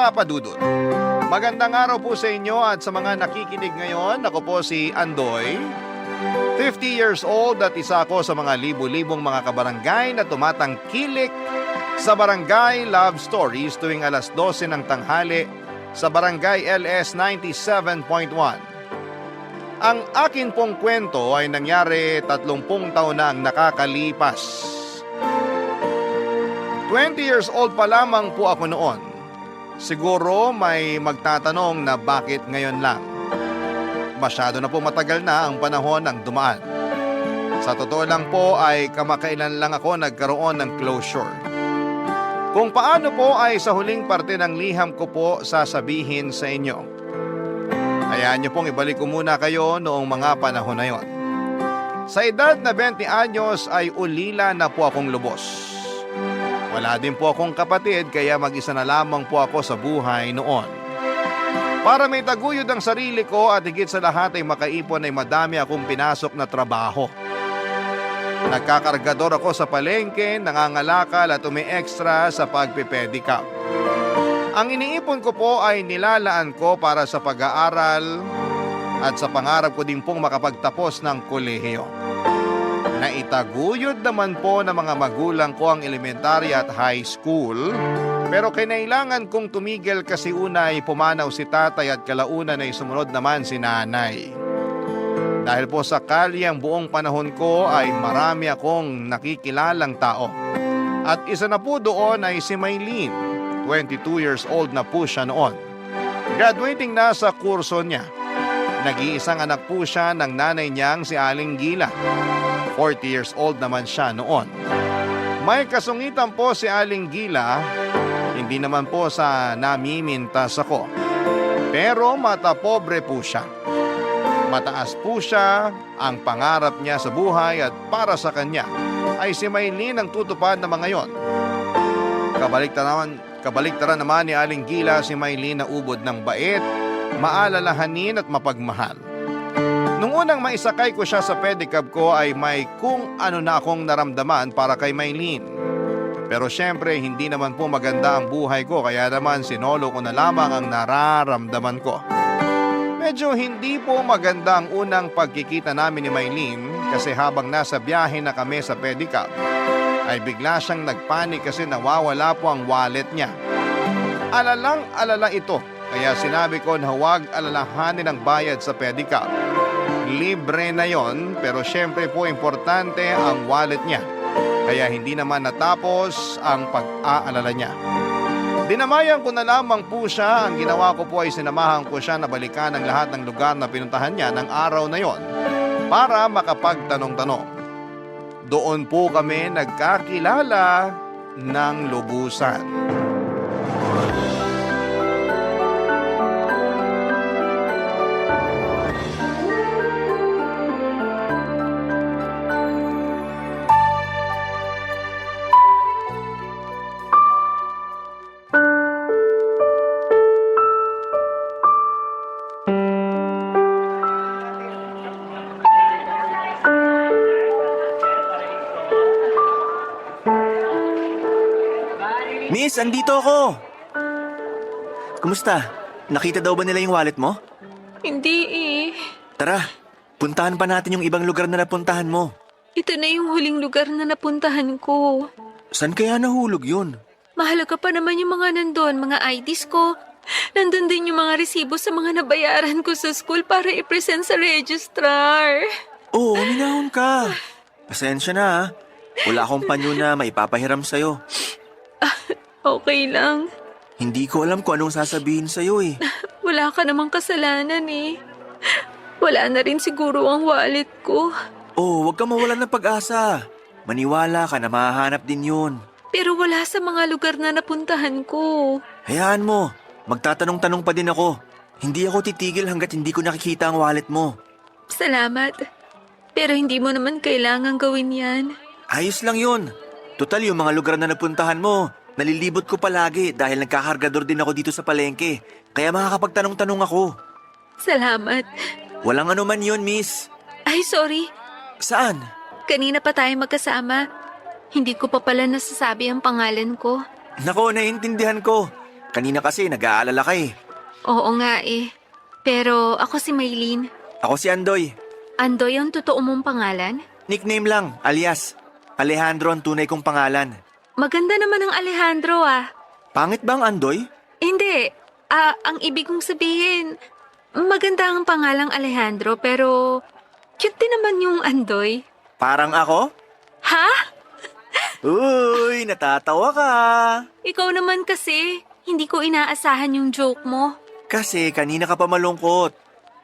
nga pa, Dudut. Magandang araw po sa inyo at sa mga nakikinig ngayon. Ako po si Andoy, 50 years old at isa ako sa mga libu-libong mga kabarangay na tumatangkilik sa Barangay Love Stories tuwing alas 12 ng tanghali sa Barangay LS 97.1. Ang akin pong kwento ay nangyari 30 taon na ang nakakalipas. 20 years old pa lamang po ako noon. Siguro may magtatanong na bakit ngayon lang. Masyado na po matagal na ang panahon ng dumaan. Sa totoo lang po ay kamakailan lang ako nagkaroon ng closure. Kung paano po ay sa huling parte ng liham ko po sasabihin sa inyo. Hayaan niyo pong ibalik ko muna kayo noong mga panahon na yon. Sa edad na 20 anyos ay ulila na po akong lubos. Wala din po akong kapatid kaya mag-isa na lamang po ako sa buhay noon. Para may taguyod ang sarili ko at higit sa lahat ay makaipon ay madami akong pinasok na trabaho. Nagkakargador ako sa palengke, nangangalakal at umi-extra sa pagpipedicab. Ang iniipon ko po ay nilalaan ko para sa pag-aaral at sa pangarap ko din pong makapagtapos ng kolehiyo. Naitaguyod naman po ng mga magulang ko ang elementary at high school, pero kinailangan kong tumigil kasi una ay pumanaw si tatay at kalaunan ay sumunod naman si nanay. Dahil po sa kalyang buong panahon ko ay marami akong nakikilalang tao. At isa na po doon ay si Maylene, 22 years old na po siya noon. Graduating na sa kurso niya. Nag-iisang anak po siya ng nanay niyang si Aling Gila. 40 years old naman siya noon. May kasungitan po si Aling Gila, hindi naman po sa namimintas ako. Pero mata pobre po siya. Mataas po siya, ang pangarap niya sa buhay at para sa kanya ay si Maylene ang tutupad na mga yon. Kabaliktaran naman ni Aling Gila si Maylene na ubod ng bait, maalalahanin at mapagmahal. Nung unang maisakay ko siya sa pedicab ko ay may kung ano na akong naramdaman para kay Maylene. Pero syempre hindi naman po maganda ang buhay ko kaya naman sinolo ko na lamang ang nararamdaman ko. Medyo hindi po maganda ang unang pagkikita namin ni Maylene kasi habang nasa biyahe na kami sa pedicab ay bigla siyang nagpanik kasi nawawala po ang wallet niya. Alalang-alala ito kaya sinabi ko na huwag alalahanin ang bayad sa pedicab. Libre na yon pero syempre po importante ang wallet niya kaya hindi naman natapos ang pag-aalala niya. Dinamayan ko na lamang po siya. Ang ginawa ko po ay sinamahan ko siya na balikan ang lahat ng lugar na pinuntahan niya ng araw na yon para makapagtanong-tanong. Doon po kami nagkakilala ng lubusan. Miss, andito ako! Kumusta? Nakita daw ba nila yung wallet mo? Hindi eh. Tara, puntahan pa natin yung ibang lugar na napuntahan mo. Ito na yung huling lugar na napuntahan ko. Saan kaya nahulog yun? Mahalaga pa naman yung mga nandun, mga IDs ko. Nandun din yung mga resibo sa mga nabayaran ko sa school para i-present sa registrar. Oo, minahon ka. Pasensya na ha. Wala akong panyo na maipapahiram sa'yo. Okay lang. Hindi ko alam kung anong sasabihin sa'yo eh. Wala ka namang kasalanan eh. Wala na rin siguro ang wallet ko. Oh, huwag ka mawalan ng pag-asa. Maniwala ka na mahahanap din yun. Pero wala sa mga lugar na napuntahan ko. Hayaan mo, magtatanong-tanong pa din ako. Hindi ako titigil hanggat hindi ko nakikita ang wallet mo. Salamat. Pero hindi mo naman kailangang gawin yan. Ayos lang yun. Total yung mga lugar na napuntahan mo, nalilibot ko palagi dahil nagkakargador din ako dito sa palengke. Kaya makakapagtanong-tanong ako. Salamat. Walang anuman yun, miss. Ay, sorry. Saan? Kanina pa tayo magkasama. Hindi ko pa pala nasasabi ang pangalan ko. Nako, naiintindihan ko. Kanina kasi nag-aalala ka eh. Oo nga eh. Pero ako si Maylene. Ako si Andoy. Andoy ang totoo mong pangalan? Nickname lang, alias. Alejandro ang tunay kong pangalan. Maganda naman ang Alejandro ah. Pangit ba ang Andoy? Hindi. Ang ibig kong sabihin, maganda ang pangalang Alejandro pero cute din naman yung Andoy. Parang ako? Ha? Uy, natatawa ka. Ikaw naman kasi, hindi ko inaasahan yung joke mo. Kasi kanina ka pa malungkot.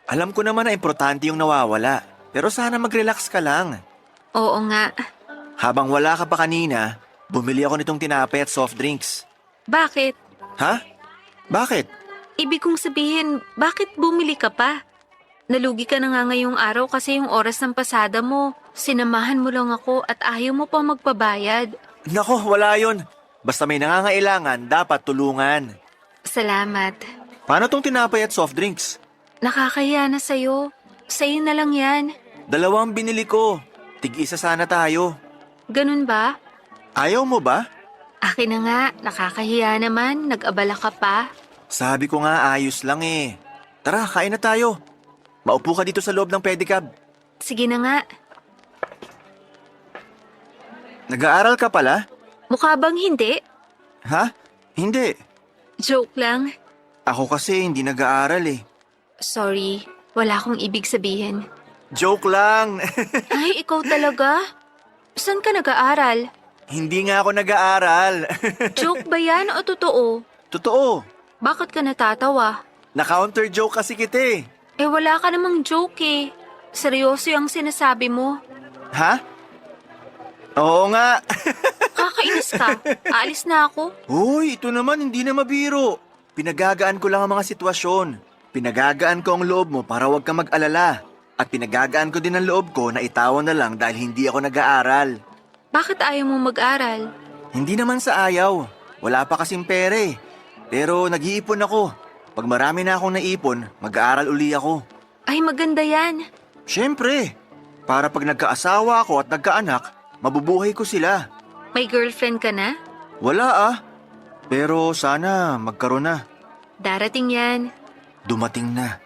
Alam ko naman na importante yung nawawala. Pero sana mag-relax ka lang. Oo nga. Habang wala ka pa kanina, bumili ako nitong tinapay at soft drinks. Bakit? Ha? Bakit? Ibig kong sabihin, bakit bumili ka pa? Nalugi ka na nga ngayong araw kasi yung oras ng pasada mo. Sinamahan mo lang ako at ayaw mo pa magpabayad. Nako, wala yun. Basta may nangangailangan, dapat tulungan. Salamat. Paano tong tinapay at soft drinks? Nakakahiya na sa'yo. Sa'yo na lang yan. 2 binili ko. Tig-isa sana tayo. Ganun ba? Ayaw mo ba? Akin na nga, nakakahiya naman. Nag-abala ka pa. Sabi ko nga ayos lang eh. Tara, kain na tayo. Maupo ka dito sa loob ng pedicab. Sige na nga. Nag-aaral ka pala? Mukha bang hindi? Ha? Hindi. Joke lang. Ako kasi hindi nag-aaral eh. Sorry, wala akong ibig sabihin. Joke lang. Ay, ikaw talaga? Saan ka nag-aaral? Hindi nga ako nag-aaral. Joke ba yan o totoo? Totoo. Bakit ka natatawa? Na-counter joke kasi kita eh. Eh wala ka namang joke eh. Seryoso yung sinasabi mo. Ha? Oo nga. Kakainis ka. Aalis na ako. Uy, ito naman hindi na mabiro. Pinagagaan ko lang ang mga sitwasyon. Pinagagaan ko ang loob mo para huwag ka mag-alala. At pinagagaan ko din ang loob ko na itawan na lang dahil hindi ako nag-aaral. Bakit ayaw mo mag-aral? Hindi naman sa ayaw. Wala pa kasing pere. Pero nag-iipon ako. Pag marami na akong naipon, mag-aaral uli ako. Ay, maganda yan. Siyempre, para pag nagkaasawa ako at nagkaanak, mabubuhay ko sila. May girlfriend ka na? Wala ah. Pero sana magkaroon na. Darating yan. Dumating na.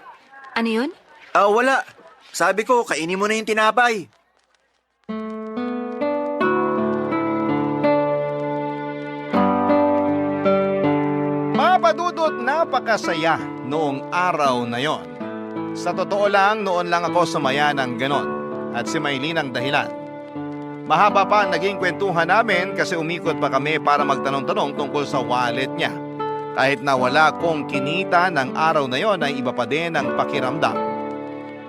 Ano yun? Wala. Sabi ko, kainin mo na yung tinapay. Papadudot, napakasaya noong araw na yon. Sa totoo lang, noon lang ako sumaya ng ganon. At si Maylene ang dahilan. Mahaba pa ang naging kwentuhan namin kasi umikot pa kami para magtanong-tanong tungkol sa wallet niya. Kahit na wala kong kinita ng araw na yon ay iba pa din ang pakiramdam.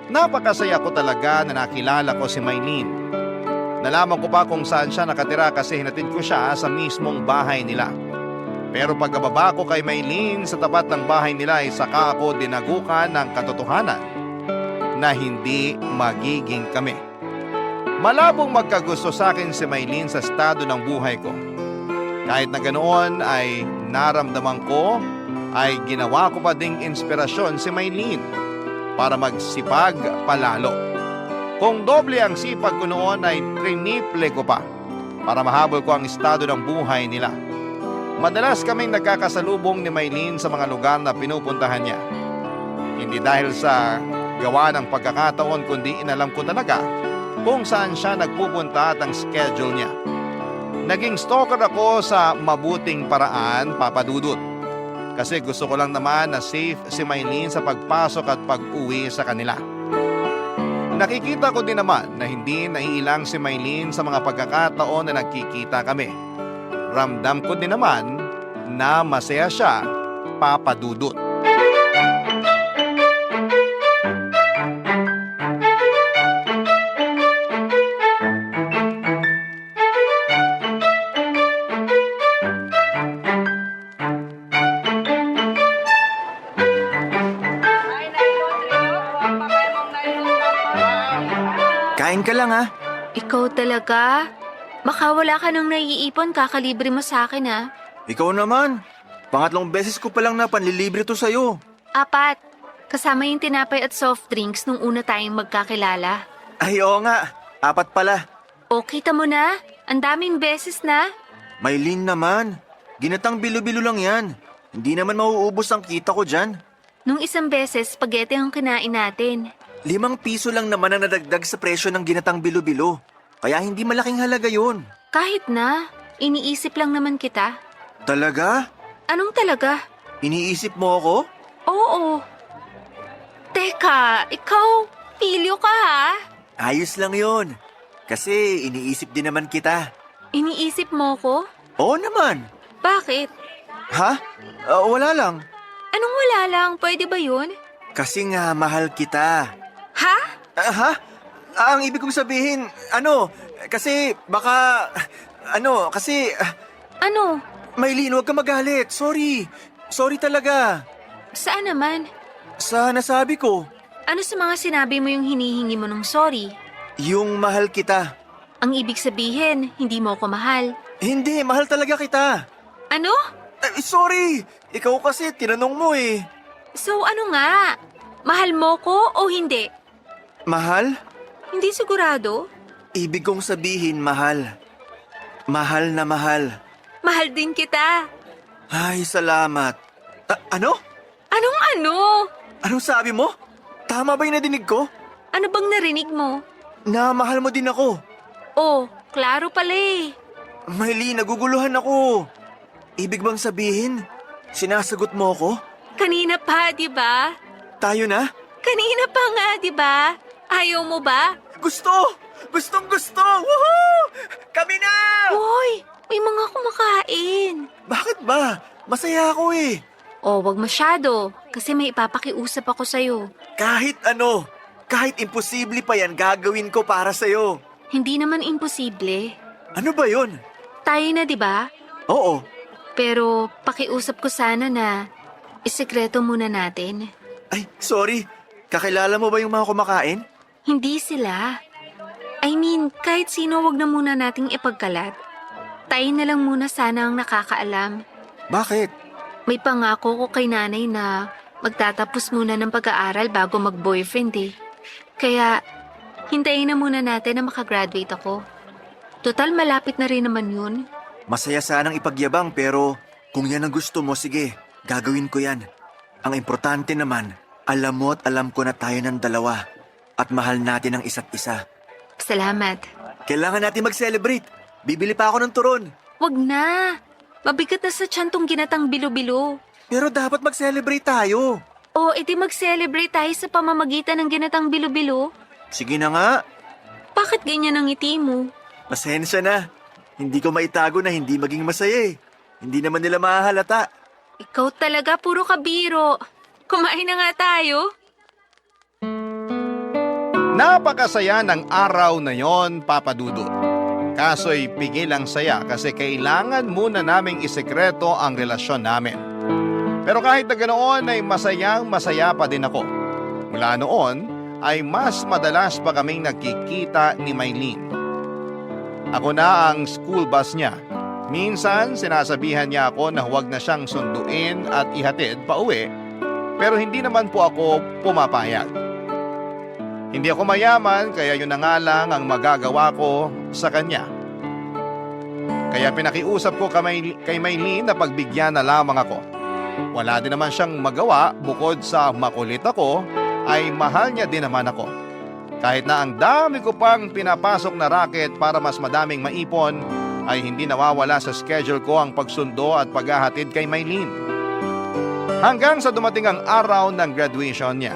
Napakasaya ko talaga na nakilala ko si Maylene. Nalaman ko pa kung saan siya nakatira kasi hinatid ko siya sa mismong bahay nila. Pero pagkababa ko kay Maylene sa tapat ng bahay nila ay saka ako dinagukan ng katotohanan na hindi magiging kami. Malabong magkagusto sa akin si Maylene sa estado ng buhay ko. Kahit na ganoon ay naramdaman ko ay ginawa ko pa ding inspirasyon si Maylene para magsipag palalo. Kung doble ang sipag ko noon ay triniple ko pa para mahabol ko ang estado ng buhay nila. Madalas kaming nagkakasalubong ni Maylene sa mga lugar na pinupuntahan niya. Hindi dahil sa gawa ng pagkakataon kundi inalam ko talaga kung saan siya nagpupunta at ang schedule niya. Naging stalker ako sa mabuting paraan, Papa Dudut. Kasi gusto ko lang naman na safe si Maylene sa pagpasok at pag-uwi sa kanila. Nakikita ko din naman na hindi naiilang si Maylene sa mga pagkakataon na nagkikita kami. Ramdam ko din naman na masaya siya, Papa Dudut. Kain ka lang ha. Ikaw talaga? Baka wala ka nang naiipon, kakalibre mo sa akin ha. Ikaw naman. Pangatlong beses ko palang napanlilibre to sa'yo. 4. Kasama yung tinapay at soft drinks nung una tayong magkakilala. Ay oo nga, 4 pala. O, kita mo na? Ang daming beses na. Maylene naman, ginatang bilo-bilo lang yan. Hindi naman mauubos ang kita ko dyan. Nung isang beses, spaghetti ang kinain natin. 5 piso lang naman ang nadagdag sa presyo ng ginatang bilo-bilo. Kaya hindi malaking halaga yun. Kahit na, iniisip lang naman kita. Talaga? Anong talaga? Iniisip mo ako? Oo. Teka, ikaw, pilyo ka ha? Ayos lang yon. Kasi iniisip din naman kita. Iniisip mo ko? Oo naman. Bakit? Ha? Wala lang. Anong wala lang? Pwede ba yun? Kasi nga mahal kita. Ha? Ha? Ang ibig kong sabihin, kasi baka, kasi, Ano? Maylin, huwag ka magalit. Sorry. Sorry talaga. Saan naman? Sa nasabi ko, Ano sa mga sinabi mo yung hinihingi mo ng sorry? yung mahal kita. Ang ibig sabihin, hindi mo ko mahal. Hindi, mahal talaga kita. Ano? Sorry. Ikaw kasi, tinanong mo eh. So ano nga? Mahal mo ko o hindi? Mahal? Hindi sigurado. Ibig kong sabihin, mahal. Mahal na mahal. Mahal din kita. Ay, salamat. Ano? Anong ano? Anong sabi mo? Tama ba yung nadinig ko? Ano bang narinig mo? Na mahal mo din ako. Oh, klaro pala eh. Maylin, naguguluhan ako. Ibig bang sabihin, sinasagot mo ako? Kanina pa, di ba? Tayo na? Kanina pa nga, di ba? Ayaw mo ba? Gusto! Gustong gusto! Woohoo! Kami na! Hoy, may mga kumakain. Bakit ba? Masaya ako eh. Oh, wag masyado. Kasi may ipapakiusap ako sa'yo. Kahit ano, kahit imposible pa yan, gagawin ko para sa'yo. Hindi naman imposible. Ano ba yun? Tayo na, di ba? Oo. Pero pakiusap ko sana na isikreto muna natin. Ay, sorry. Kakilala mo ba yung mga kumakain? Hindi sila. I mean, kahit sino wag na muna nating ipagkalat. Tayo na lang muna sana ang nakakaalam. Bakit? May pangako ko kay nanay na magtatapos muna ng pag-aaral bago mag-boyfriend eh. Kaya, hintayin na muna natin na makagraduate ako. Total, malapit na rin naman yun. Masaya sanang ipagyabang pero kung yan ang gusto mo, sige, gagawin ko yan. Ang importante naman, alam mo at alam ko na tayo ng dalawa at mahal natin ang isa't isa. Salamat. Kailangan natin mag-celebrate. Bibili pa ako ng turon. Wag na. Mabigat na sa tiyan tong ginatang bilo-bilo. Pero dapat mag-celebrate tayo. O, edi mag-celebrate tayo sa pamamagitan ng ginatang bilo-bilo. Sige na nga. Bakit ganyan ang ngiti mo? Pasensya na. Hindi ko maitago na hindi maging masaya eh. Hindi naman nila mahahalata. Ikaw talaga puro kabiro. Kumain na nga tayo. Napakasaya ng araw na yon, Papa Dudut. Kaso'y pigil ang saya kasi kailangan muna naming isekreto ang relasyon namin. Pero kahit na ganoon ay masayang masaya pa din ako. Mula noon ay mas madalas pa kaming nagkikita ni Maylin. Ako na ang school bus niya. Minsan sinasabihan niya ako na huwag na siyang sunduin at ihatid pa uwi, pero hindi naman po ako pumapayag. Hindi ako mayaman kaya yun na nga lang ang magagawa ko sa kanya. Kaya pinakiusap ko kay Maylin na pagbigyan na lamang ako. Wala din naman siyang magawa bukod sa makulit ako ay mahal niya din naman ako. Kahit na ang dami ko pang pinapasok na racket para mas madaming maipon ay hindi nawawala sa schedule ko ang pagsundo at paghahatid kay Maylin. Hanggang sa dumating ang araw ng graduation niya.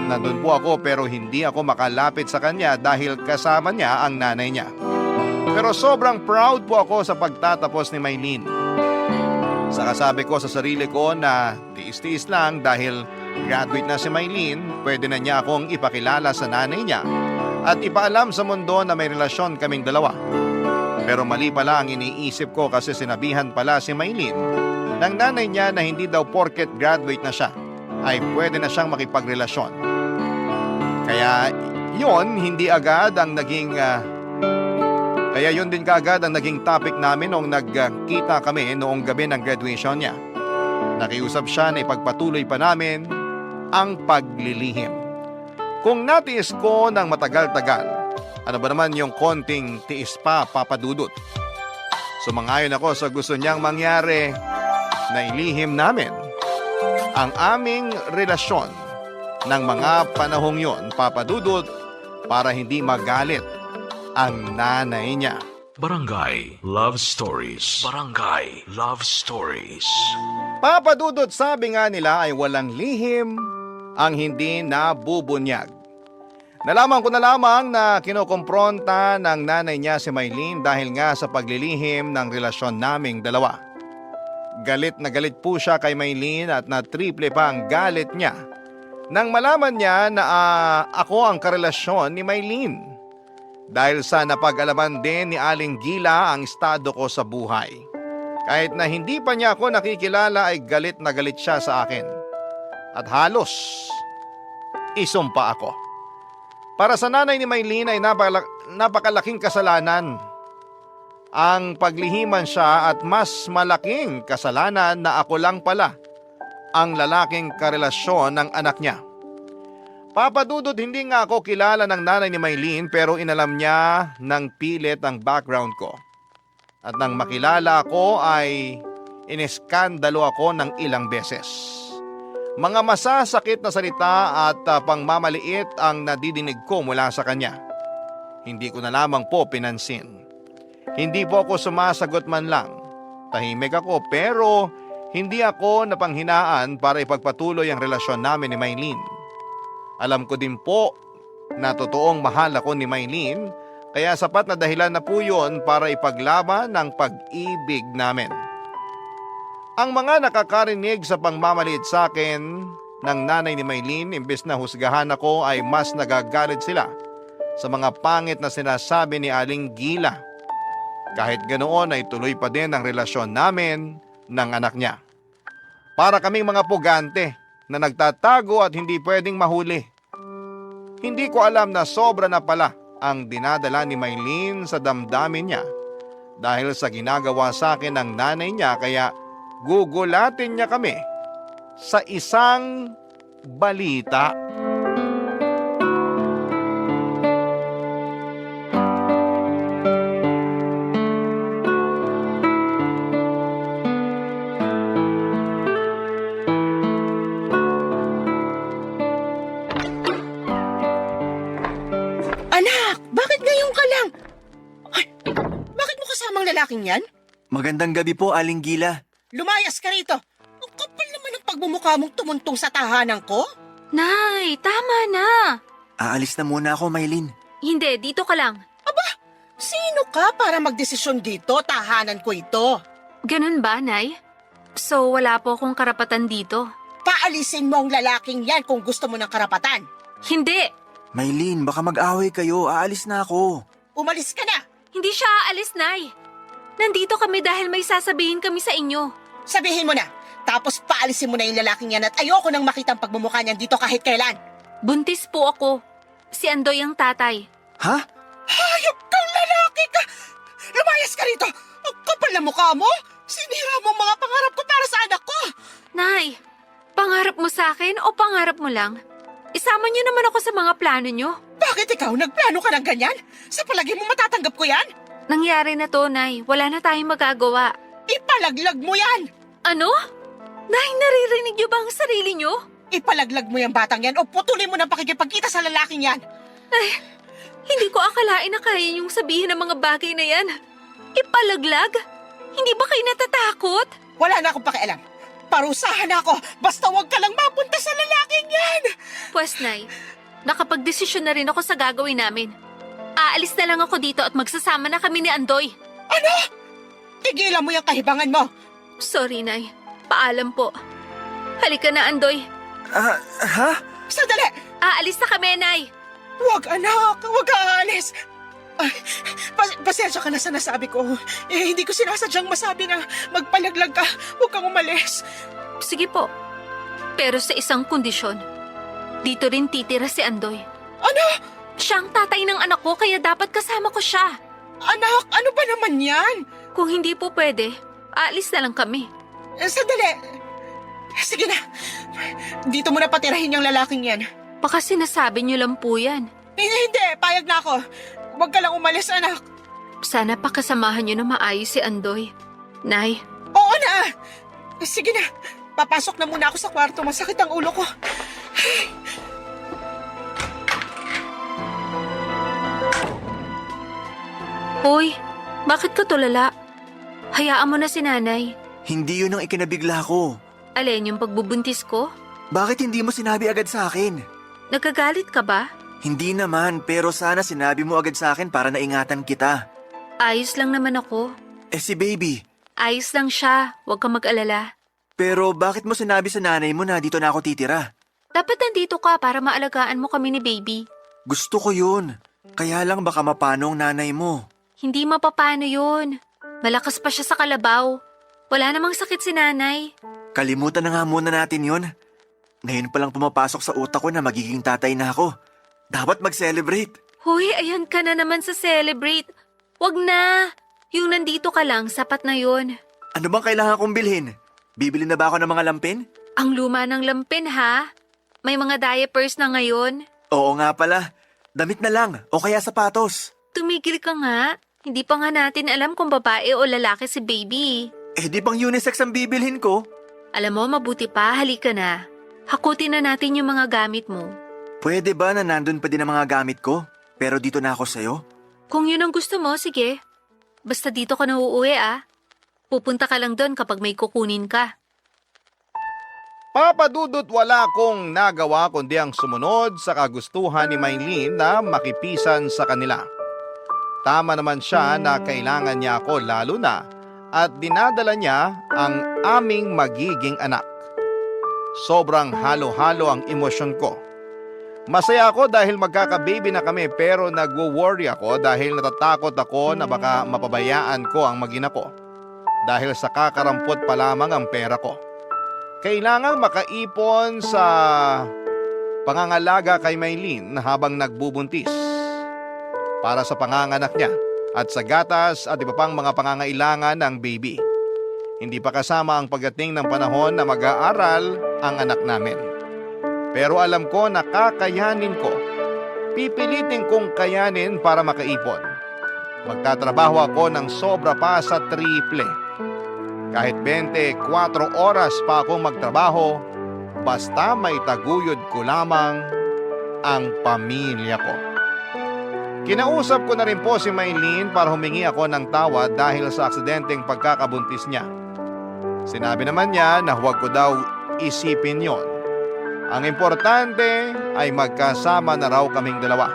Nandun po ako pero hindi ako makalapit sa kanya dahil kasama niya ang nanay niya. Pero sobrang proud po ako sa pagtatapos ni Maylin. Saka sabi ko sa sarili ko na tiis-tiis lang dahil graduate na si Maylin, pwede na niya akong ipakilala sa nanay niya at ipaalam sa mundo na may relasyon kaming dalawa. Pero mali pala ang iniisip ko kasi sinabihan pala si Maylin ng nanay niya na hindi daw porket graduate na siya ay pwede na siyang makipagrelasyon. Kaya yun din kaagad ang naging topic namin noong nagkita kami noong gabi ng graduation niya. Nakiusap siya na ipagpatuloy pa namin ang paglilihim. Kung natiis ko ng matagal-tagal, ano ba naman yung konting tiis pa, Papa Dudut? Sumangayon ako sa gusto niyang mangyari na ilihim namin ang aming relasyon ng mga panahong yon, Papa Dudut, para hindi magalit ang nanay niya. Barangay Love Stories. Barangay Love Stories. Papa Dudut, sabi nga nila ay walang lihim ang hindi nabubunyag. Nalaman ko na lamang na kinukumpronta ng nanay niya si Maylene dahil nga sa paglilihim ng relasyon naming dalawa. Galit na galit po siya kay Maylene at na triple pa ang galit niya nang malaman niya na ako ang karelasyon ni Maylene. Dahil sa napag-alaman din ni Aling Gila ang estado ko sa buhay. Kahit na hindi pa niya ako nakikilala ay galit na galit siya sa akin. At halos isumpa ako. Para sa nanay ni Maylene ay napakalaking kasalanan ang paglihiman siya at mas malaking kasalanan na ako lang pala ang lalaking karelasyon ng anak niya. Papa Dudut, hindi nga ako kilala ng nanay ni Maylene pero inalam niya ng pilit ang background ko. At nang makilala ako ay iniskandalo ako ng ilang beses. Mga masasakit na salita at pangmamaliit ang nadidinig ko mula sa kanya. Hindi ko na lamang po pinansin. Hindi po ako sumasagot man lang. Tahimik ako pero hindi ako napanghinaan para ipagpatuloy ang relasyon namin ni Maylene. Alam ko din po na totoong mahal ako ni Maylene, kaya sapat na dahilan na po yun para ipaglaban ang pag-ibig namin. Ang mga nakakarinig sa pangmamaliit sa akin ng nanay ni Maylene, imbes na husgahan ako ay mas nagagalit sila sa mga pangit na sinasabi ni Aling Gila. Kahit ganoon ay tuloy pa din ang relasyon namin ng anak niya. Para kaming mga pugante na nagtatago at hindi pwedeng mahuli. Hindi ko alam na sobra na pala ang dinadala ni Maylene sa damdamin niya dahil sa ginagawa sa akin ng nanay niya, kaya gugulatin niya kami sa isang balita. Anak, bakit ngayon ka lang? Ay, bakit mo kasamang lalaking yan? Magandang gabi po, Aling Gila. Lumayas ka rito. Ang kapal naman ng pagmumukha mong tumuntong sa tahanan ko. Nay, tama na. Aalis na muna ako, Maylene. Hindi, dito ka lang. Sino ka para magdesisyon dito? Tahanan ko ito. Ganun ba, Nay? So, wala po akong karapatan dito? Paalisin mo ang lalaking yan kung gusto mo ng karapatan. Hindi! Maylene, baka mag-away kayo. Aalis na ako. Umalis ka na. Hindi siya aalis, Nay. Nandito kami dahil may sasabihin kami sa inyo. Sabihin mo na. Tapos paalisin mo na yung lalaking yan at ayoko nang makita ang pagmumukha niyan dito kahit kailan. Buntis po ako. Si Andoy ang tatay. Ha? Hayop kang lalaki ka! Lumayas ka rito! Ang kapal na mukha mo! Sinira mo ang mga pangarap ko para sa anak ko! Nay, pangarap mo sa akin o pangarap mo lang? Isama niyo naman ako sa mga plano niyo. Bakit ikaw nagplano ka ng ganyan? Sa palagi mo matatanggap ko yan? Nangyari na to, Nay. Wala na tayong magagawa. Ipalaglag mo yan! Ano? Nay, naririnig niyo ba ang sarili niyo? Ipalaglag mo yung batang yan o putulin mo ng pakikipagkita sa lalaking yan! Hindi ko akalain na kaya niyong sabihin ang mga bagay na yan. Ipalaglag? Hindi ba kayo natatakot? Wala na akong pakialam. Parusahan na ako, basta huwag ka lang mapunta sa lalaking yan! Pwes, Nay, nakapagdesisyon na rin ako sa gagawin namin. Aalis na lang ako dito at magsasama na kami ni Andoy. Ano? Tigilan mo yung kahibangan mo! Sorry, Nay. Paalam po. Halika na, Andoy. Ha? Sandali! Aalis na kami, Nay. Huwag anak, huwag ka aalis! Ay, pasensya ka na sa nasabi ko. Hindi ko sinasadyang masabi na magpalaglag ka. Huwag kang umalis. Sige po. Pero sa isang kondisyon. Dito rin titira si Andoy. Ano? Siya ang tatay ng anak ko kaya dapat kasama ko siya. Anak, ano ba naman yan? Kung hindi po pwede, aalis na lang kami. Sandali. Sige na. Dito mo na patirahin yung lalaking yan. Baka sinasabi niyo lang po yan. Hindi. Payag na ako. Huwag ka lang umalis, anak. Sana pakasamahan niyo na maayos si Andoy. Nay, Oo na. Sige na, papasok na muna ako sa kwarto. Masakit ang ulo ko. Hoy, bakit ka tulala? Hayaan mo na si nanay. Hindi yun ang ikinabigla ko. Alin yung pagbubuntis ko? Bakit hindi mo sinabi agad sa akin? Nagkagalit ka ba? Hindi naman, pero sana sinabi mo agad sa akin para naingatan kita. Ayos lang naman ako. Si baby. Ayos lang siya, huwag kang mag-alala. Pero bakit mo sinabi sa nanay mo na dito na ako titira? Dapat nandito ka para maalagaan mo kami ni baby. Gusto ko yun. Kaya lang baka mapano ang nanay mo. Hindi mapapano yun. Malakas pa siya sa kalabaw. Wala namang sakit si nanay. Kalimutan na nga muna natin yun. Ngayon palang pumapasok sa utak ko na magiging tatay na ako. Dapat mag-celebrate. Hoy, ayan ka na naman sa celebrate. Wag na. Yung nandito ka lang, sapat na yun. Ano bang kailangan kong bilhin? Bibili na ba ako ng mga lampin? Ang luma ng lampin ha? May mga diapers na ngayon. Oo nga pala. Damit na lang o kaya sapatos. Tumigil ka nga. Hindi pa nga natin alam kung babae o lalaki si baby. Di pang unisex ang bibilhin ko. Alam mo, mabuti pa, halika na. Hakutin na natin yung mga gamit mo. Pwede ba na nandun pa din ang mga gamit ko? Pero dito na ako sa'yo? Kung yun ang gusto mo, sige. Basta dito ka na uuwi Pupunta ka lang doon kapag may kukunin ka. Papadudot wala akong nagawa kundi ang sumunod sa kagustuhan ni Maylene na makipisan sa kanila. Tama naman siya na kailangan niya ako lalo na at dinadala niya ang aming magiging anak. Sobrang halo-halo ang emosyon ko. Masaya ako dahil magkaka-baby na kami pero nagwo-worry ako dahil natatakot ako na baka mapabayaan ko ang mag-ina ko. Dahil sa kakarampot pa lamang ang pera ko. Kailangang makaipon sa pangangalaga kay Maylene habang nagbubuntis. Para sa panganganak niya at sa gatas at iba pang mga pangangailangan ng baby. Hindi pa kasama ang pagdating ng panahon na mag-aaral ang anak namin. Pero alam ko na kakayanin ko. Pipilitin kong kayanin para makaipon. Magtatrabaho ako ng sobra pa sa triple. Kahit 24 oras pa akong magtrabaho, basta may taguyod ko lamang ang pamilya ko. Kinausap ko na rin po si Maylene para humingi ako ng tawad dahil sa aksidenteng pagkakabuntis niya. Sinabi naman niya na huwag ko daw isipin yon. Ang importante ay magkasama na raw kaming dalawa.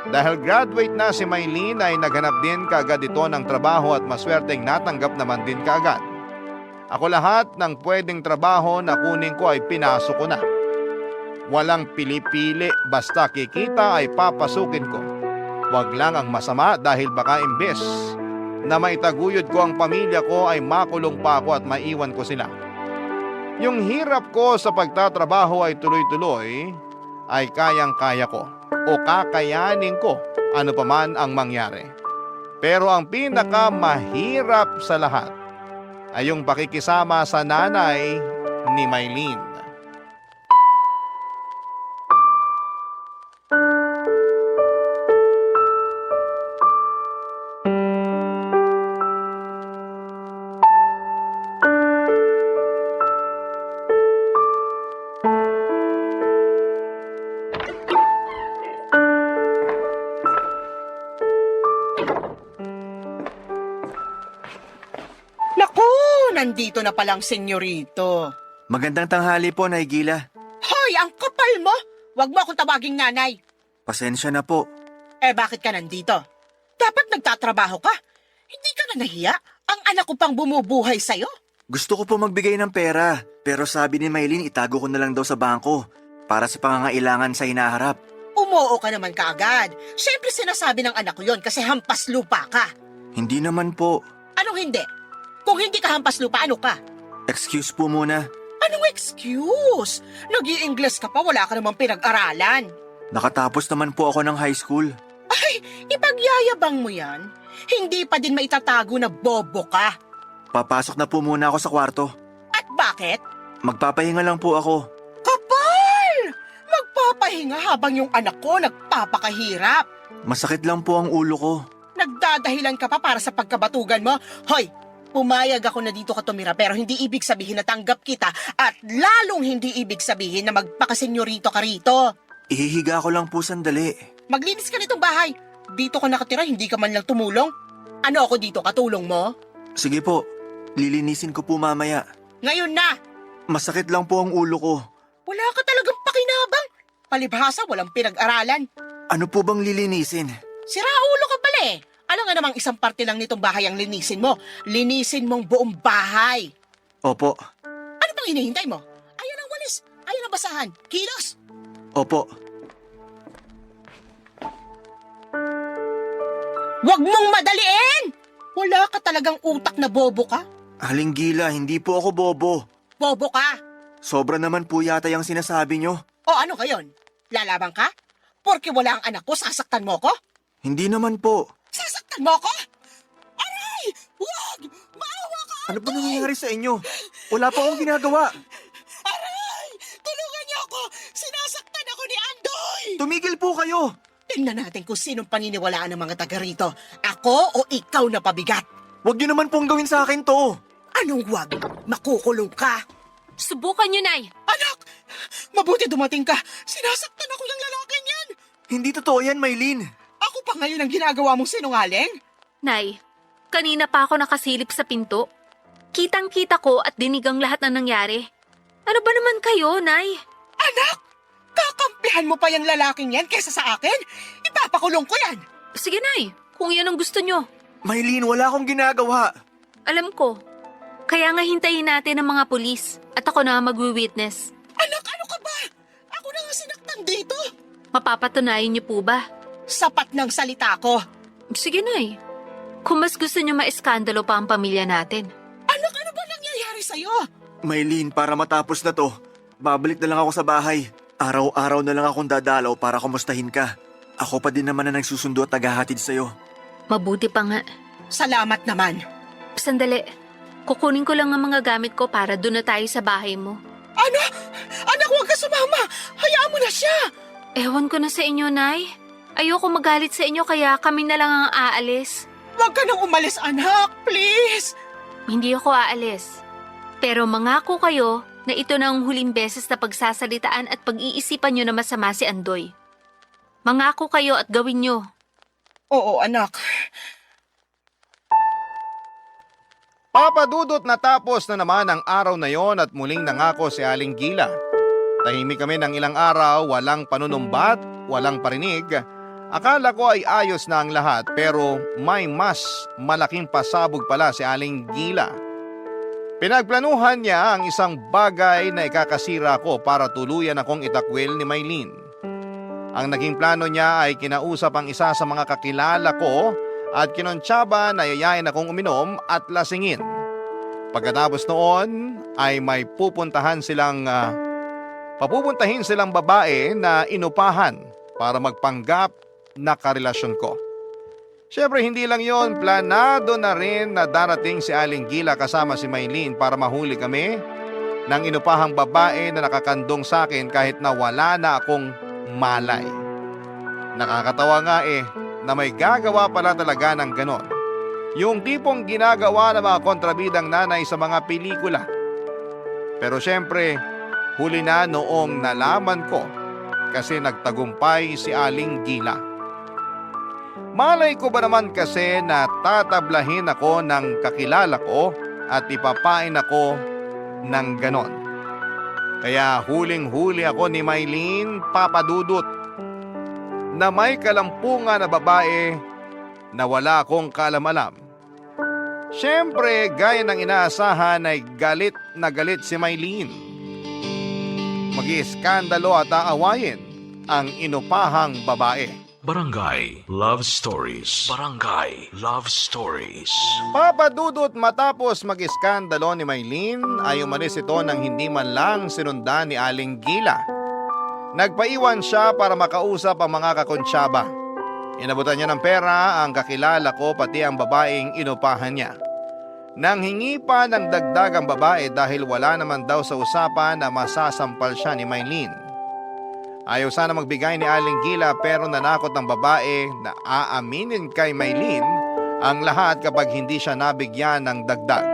Dahil graduate na si Maylene ay naghanap din kaagad ito ng trabaho at maswerteng natanggap naman din kaagad. Ako lahat ng pwedeng trabaho na kunin ko ay pinasok ko na. Walang pili-pili, basta kikita ay papasukin ko. Wag lang ang masama dahil baka imbes na maitaguyod ko ang pamilya ko ay makulong pa ako at maiwan ko sila. Yung hirap ko sa pagtatrabaho ay tuloy-tuloy ay kayang-kaya ko o kakayanin ko ano pa man ang mangyari. Pero ang pinakamahirap sa lahat ay yung pakikisama sa nanay ni Maylene. Naku, nandito na palang senyorito. Magandang tanghali po, Nay Gila. Hoy, ang kapal mo! Huwag mo akong tawaging nanay. Pasensya na po. Bakit ka nandito? Dapat nagtatrabaho ka. Hindi ka na nahiya? Ang anak ko pang bumubuhay sa'yo. Gusto ko po magbigay ng pera, pero sabi ni Maylene itago ko na lang daw sa bangko para sa pangangailangan sa hinaharap. Umuo ka naman kaagad. Siyempre sinasabi ng anak ko yon kasi hampas lupa ka. Hindi naman po. Anong hindi? Kung hindi ka hampas lupa, ano ka? Excuse po muna. Anong excuse? Nag-i-Ingles ka pa, wala ka namang pinag-aralan. Nakatapos naman po ako ng high school. Ay, ipagyayabang mo yan. Hindi pa din maitatago na bobo ka. Papasok na po muna ako sa kwarto. At bakit? Magpapahinga lang po ako. Kapal! Magpapahinga habang yung anak ko nagpapakahirap. Masakit lang po ang ulo ko. Nagdadahilan ka pa para sa pagkabatugan mo. Hoy, Pumayag ako na dito ka tumira pero hindi ibig sabihin na tanggap kita at lalong hindi ibig sabihin na magpakasenyorito ka rito. Ihihiga ko lang po sandali. Maglinis ka nitong bahay. Dito ka nakatira, hindi ka man lang tumulong. Ano ako dito, katulong mo? Sige po, lilinisin ko po mamaya. Ngayon na! Masakit lang po ang ulo ko. Wala ka talagang pakinabang. Palibhasa, walang pinag-aralan. Ano po bang lilinisin? Sira ulo ka pala eh. Alam nga namang isang parte lang nitong bahay ang linisin mo. Linisin mong buong bahay. Opo, Ano pang hinihintay mo? Ayan ang walis. Ayan ang basahan. Kilos. opo. Huwag mong madaliin! Wala ka talagang utak na bobo ka. Aling Gila, hindi po ako bobo. Bobo ka. Sobra naman po yata yung sinasabi nyo. O ano kayon? Lalabang ka? Porke wala ang anak ko, sasaktan mo ko? Hindi naman po. Sasaktan mo ko? Aray! Huwag! Maawa ka! Ano ba nangyayari sa inyo? Wala pa akong ginagawa. Aray! Tulungan niyo ako! Sinasaktan ako ni Andoy! Tumigil po kayo. Tingnan natin kung sinong paniniwalaan ng mga taga rito. Ako o ikaw na pabigat? Huwag nyo naman pong gawin sa akin to. Anong wag? Makukulong ka. Subukan nyo, Nay. Anak! Mabuti dumating ka. Sinasaktan ako ng lalaking yan. Hindi totoo yan, Maylin. Ako pa ngayon ang ginagawa mong sinungaling? Nay, kanina pa ako nakasilip sa pinto. Kitang-kita ko at dinig ang lahat ng nangyari. Ano ba naman kayo, Nay? Anak! Kakampihan mo pa yung lalaking yan kesa sa akin? Ipapakulong ko yan. Sige, Nay. Kung yan ang gusto nyo. Maylin, wala akong ginagawa. Alam ko. Kaya nga hintayin natin ang mga pulis at ako na magwi-witness. Anak, ano ka ba? Ako na nga sinaktan dito. Mapapatunayan niyo po ba? Sapat ng salita ko. Sige, Nay. Kung mas gusto niyo maiskandalo pa ang pamilya natin. Anak, ano ba nangyayari sa'yo? Maylin, para matapos na to, babalik na lang ako sa bahay. Araw-araw na lang akong dadalaw para kumustahin ka. Ako pa din naman na nagsusundo at naghahatid sa'yo. Mabuti pa nga. Salamat naman. Sandali. Kukunin ko lang ang mga gamit ko para doon na tayo sa bahay mo. Ano? Anak, huwag ka sumama. Hayaan mo na siya. Ewan ko na sa inyo, Nay. Ayoko magalit sa inyo kaya kami na lang ang aalis. Huwag ka nang umalis, anak. Please. Hindi ako aalis. Pero mangako kayo na ito na ang huling beses na pagsasalitaan at pag-iisipan nyo na masama si Andoy. Mangako kayo at gawin nyo. Oo, anak. Papadudot natapos na naman ang araw na yon at muling nangako si Aling Gila. Tahimik kami ng ilang araw, walang panunumbat, walang parinig. Akala ko ay ayos na ang lahat pero may mas malaking pasabog pala si Aling Gila. Pinagplanuhan niya ang isang bagay na ikakasira ko para tuluyan akong itakwil ni Maylin. Ang naging plano niya ay kinausap ang isa sa mga kakilala ko at kinontsaba na yayain akong uminom at lasingin. Pagkatapos noon ay may papupuntahin silang babae na inupahan para magpanggap na karelasyon ko. Siyempre hindi lang yon, planado na rin na darating si Aling Gila kasama si Maylin para mahuli kami ng inupahang babae na nakakandong sa akin kahit na wala na akong malay. Nakakatawa nga na may gagawa pala talaga ng ganon. Yung tipong ginagawa ng mga kontrabidang nanay sa mga pelikula. Pero syempre, huli na noong nalaman ko kasi nagtagumpay si Aling Gila. Malay ko ba naman kasi na tatablahin ako ng kakilala ko at ipapain ako ng ganon. Kaya huling-huli ako ni Maylin, papadudot, na may kalampungan na babae na wala akong kaalam-alam. Siyempre, gaya ng inaasahan ay galit na galit si Maylin. Mag-iiskandalo at aawayin ang inupahang babae. Barangay Love Stories. Barangay Love Stories. Papadudot matapos mag-iskandalo ni Maylin ay umalis ito nang hindi man lang sinundan ni Aling Gila. Nagpaiwan siya para makausap ang mga kakonsyaba. Inabutan niya ng pera ang kakilala ko pati ang babaeng inupahan niya. Nang hingi pa ng dagdag ang babae dahil wala naman daw sa usapan na masasampal siya ni Maylin. Ayaw sana magbigay ni Aling Gila pero nanakot ng babae na aaminin kay Maylin Ang lahat kapag hindi siya nabigyan ng dagdag.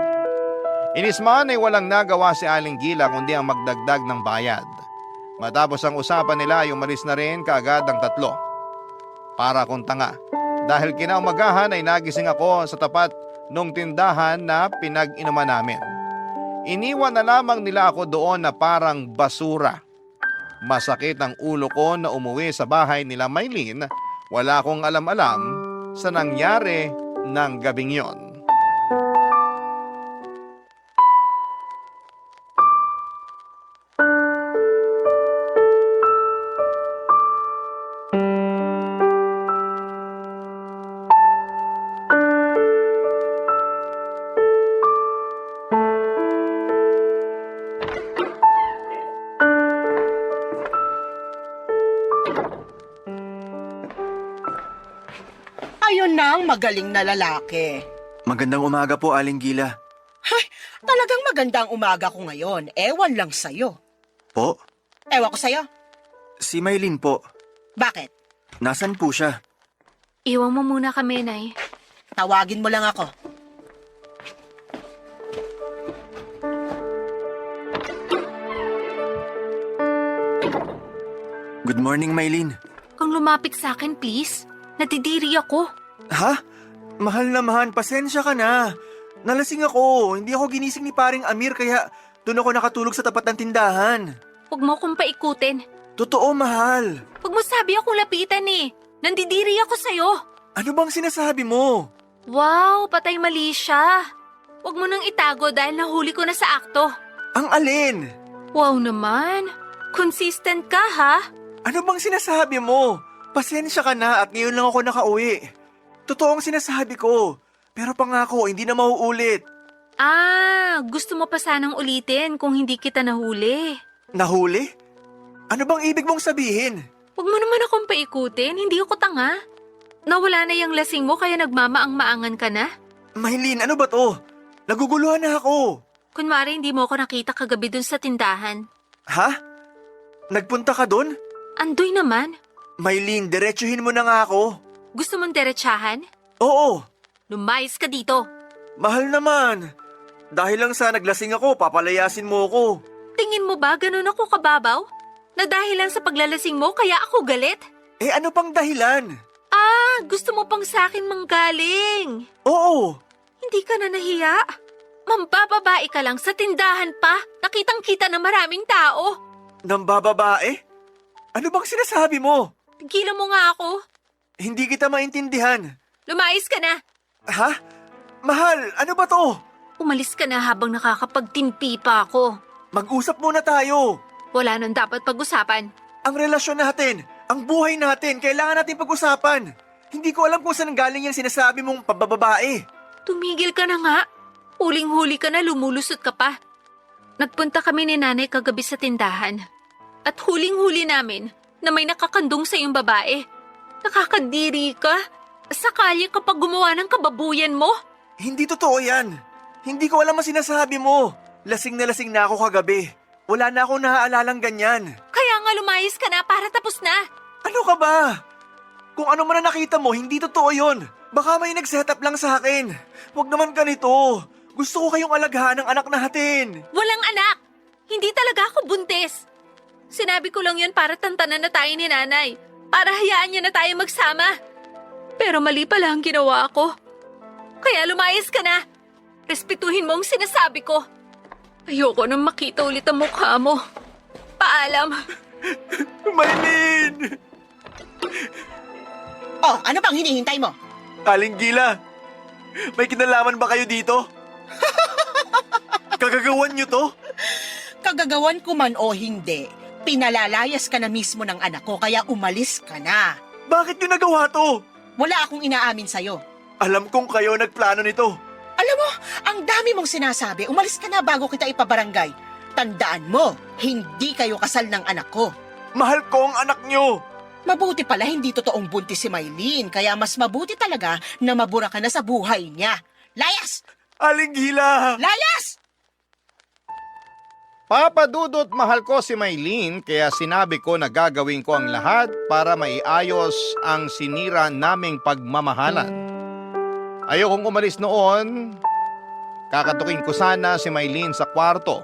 Inisman ay walang nagawa si Aling Gila kundi ang magdagdag ng bayad. Matapos ang usapan nila ay umalis na rin kaagad ang tatlo. Para akong tanga. Dahil kinaumagahan ay nagising ako sa tapat nung tindahan na pinag-inuman namin. Iniwan na lamang nila ako doon na parang basura. Masakit ang ulo ko na umuwi sa bahay nila Maylin. Wala akong alam-alam sa nangyari ng gabing yon. Ayun na ang magaling na lalaki. Magandang umaga po, Aling Gila. Ay, talagang magandang umaga ko ngayon. Ewan lang sa'yo. Po? Ewan ko sa'yo. Si Maylin po. Bakit? Nasaan po siya? Iwan mo muna kami, Nay. Tawagin mo lang ako. Good morning, Maylin. Kung lumapit sa akin, please. Natidiri ako. Ha? Mahal naman, pasensya ka na. Nalasing ako. Hindi ako ginising ni paring Amir kaya doon ako nakatulog sa tapat ng tindahan. Huwag mo akong paikutin. Totoo, mahal. Huwag mo sabi akong lapitan eh. Nandidiri ako sa'yo. Ano bang sinasabi mo? Wow, patay mali siya. Huwag mo nang itago dahil nahuli ko na sa akto. Ang alin? Wow naman. Consistent ka, ha? Ano bang sinasabi mo? Pasensya ka na at ngayon lang ako nakauwi. Totoo ang sinasabi ko. Pero pangako, hindi na mauulit. Ah, gusto mo pa sanang ulitin kung hindi kita nahuli. Nahuli? Ano bang ibig mong sabihin? Huwag mo naman akong paikutin, hindi ako tanga. Nawala na yung lasing mo kaya nagmamaang-maangan ka na? Maylin, ano ba to? Naguguluhan na ako. Kunwari hindi mo ako nakita kagabi dun sa tindahan. Ha? Nagpunta ka dun? Andoy naman. Maylin, diretsuhin mo na nga ako. Gusto mong diretsahan? Oo, Lumayas ka dito. mahal naman. Dahil lang sa naglasing ako, papalayasin mo ako. Tingin mo ba ganun ako kababaw? Na dahilan sa paglalasing mo kaya ako galit? Eh ano pang dahilan? Ah, gusto mo pang sa akin manggaling. Oo, Hindi ka na nahiya? Mambababae ka lang sa tindahan pa. Nakitang-kita na maraming tao. nang bababae? Ano bang sinasabi mo? Tigilan mo nga ako. Hindi kita maintindihan. Lumayas ka na. Ha? Mahal, ano ba to? Umalis ka na habang nakakapagtimpi pa ako. Mag-usap muna tayo. Wala nang dapat pag-usapan. Ang relasyon natin, ang buhay natin, kailangan natin pag-usapan. Hindi ko alam kung saan galing yung sinasabi mong pabababae. Tumigil ka na nga. Huling-huli ka na, lumulusot ka pa. Nagpunta kami ni nanay kagabi sa tindahan. At huling-huli namin na may nakakandong sa iyong babae. Nakakadiri ka. Sakali kapag gumawa ng kababuyan mo. Hindi totoo yan. Hindi ko alam ang sinasabi mo. Lasing na ako kagabi. Wala na akong nahaalalang ganyan. Kaya nga lumayas ka na para tapos na. Ano ka ba? Kung ano man na nakita mo, hindi totoo yun. Baka may nag-setup lang sa akin. Huwag naman ganito. Gusto ko kayong alaghan ng anak natin. Walang anak. Hindi talaga ako buntis. Sinabi ko lang yun para tantanan na tayo ni nanay. Para hayaan niya na tayo magsama. Pero mali pala ang ginawa ko. Kaya lumayas ka na. Respetuhin mo ang sinasabi ko. Ayoko nang makita ulit ang mukha mo. Paalam. Maylin! Oh, ano bang hinihintay mo? Aling Gila, may kinalaman ba kayo dito? Kagagawan niyo to? Kagagawan ko man o hindi, pinalalayas ka na mismo ng anak ko kaya umalis ka na. Bakit niyo nagawa to? Wala akong inaamin sa'yo. Alam kong kayo nagplano nito. Alam mo, ang dami mong sinasabi, umalis ka na bago kita ipabarangay. Tandaan mo, hindi kayo kasal ng anak ko. Mahal ko ang anak niyo. Mabuti pala hindi totoong buntis si Maylin, kaya mas mabuti talaga na mabura ka na sa buhay niya. Layas! Aling Gila! Layas! Papa Dudut, mahal ko si Maylin kaya sinabi ko na gagawin ko ang lahat para maiayos ang sinira naming pagmamahalan. Ayokong umalis noon. Kakatukin ko sana si Maylene sa kwarto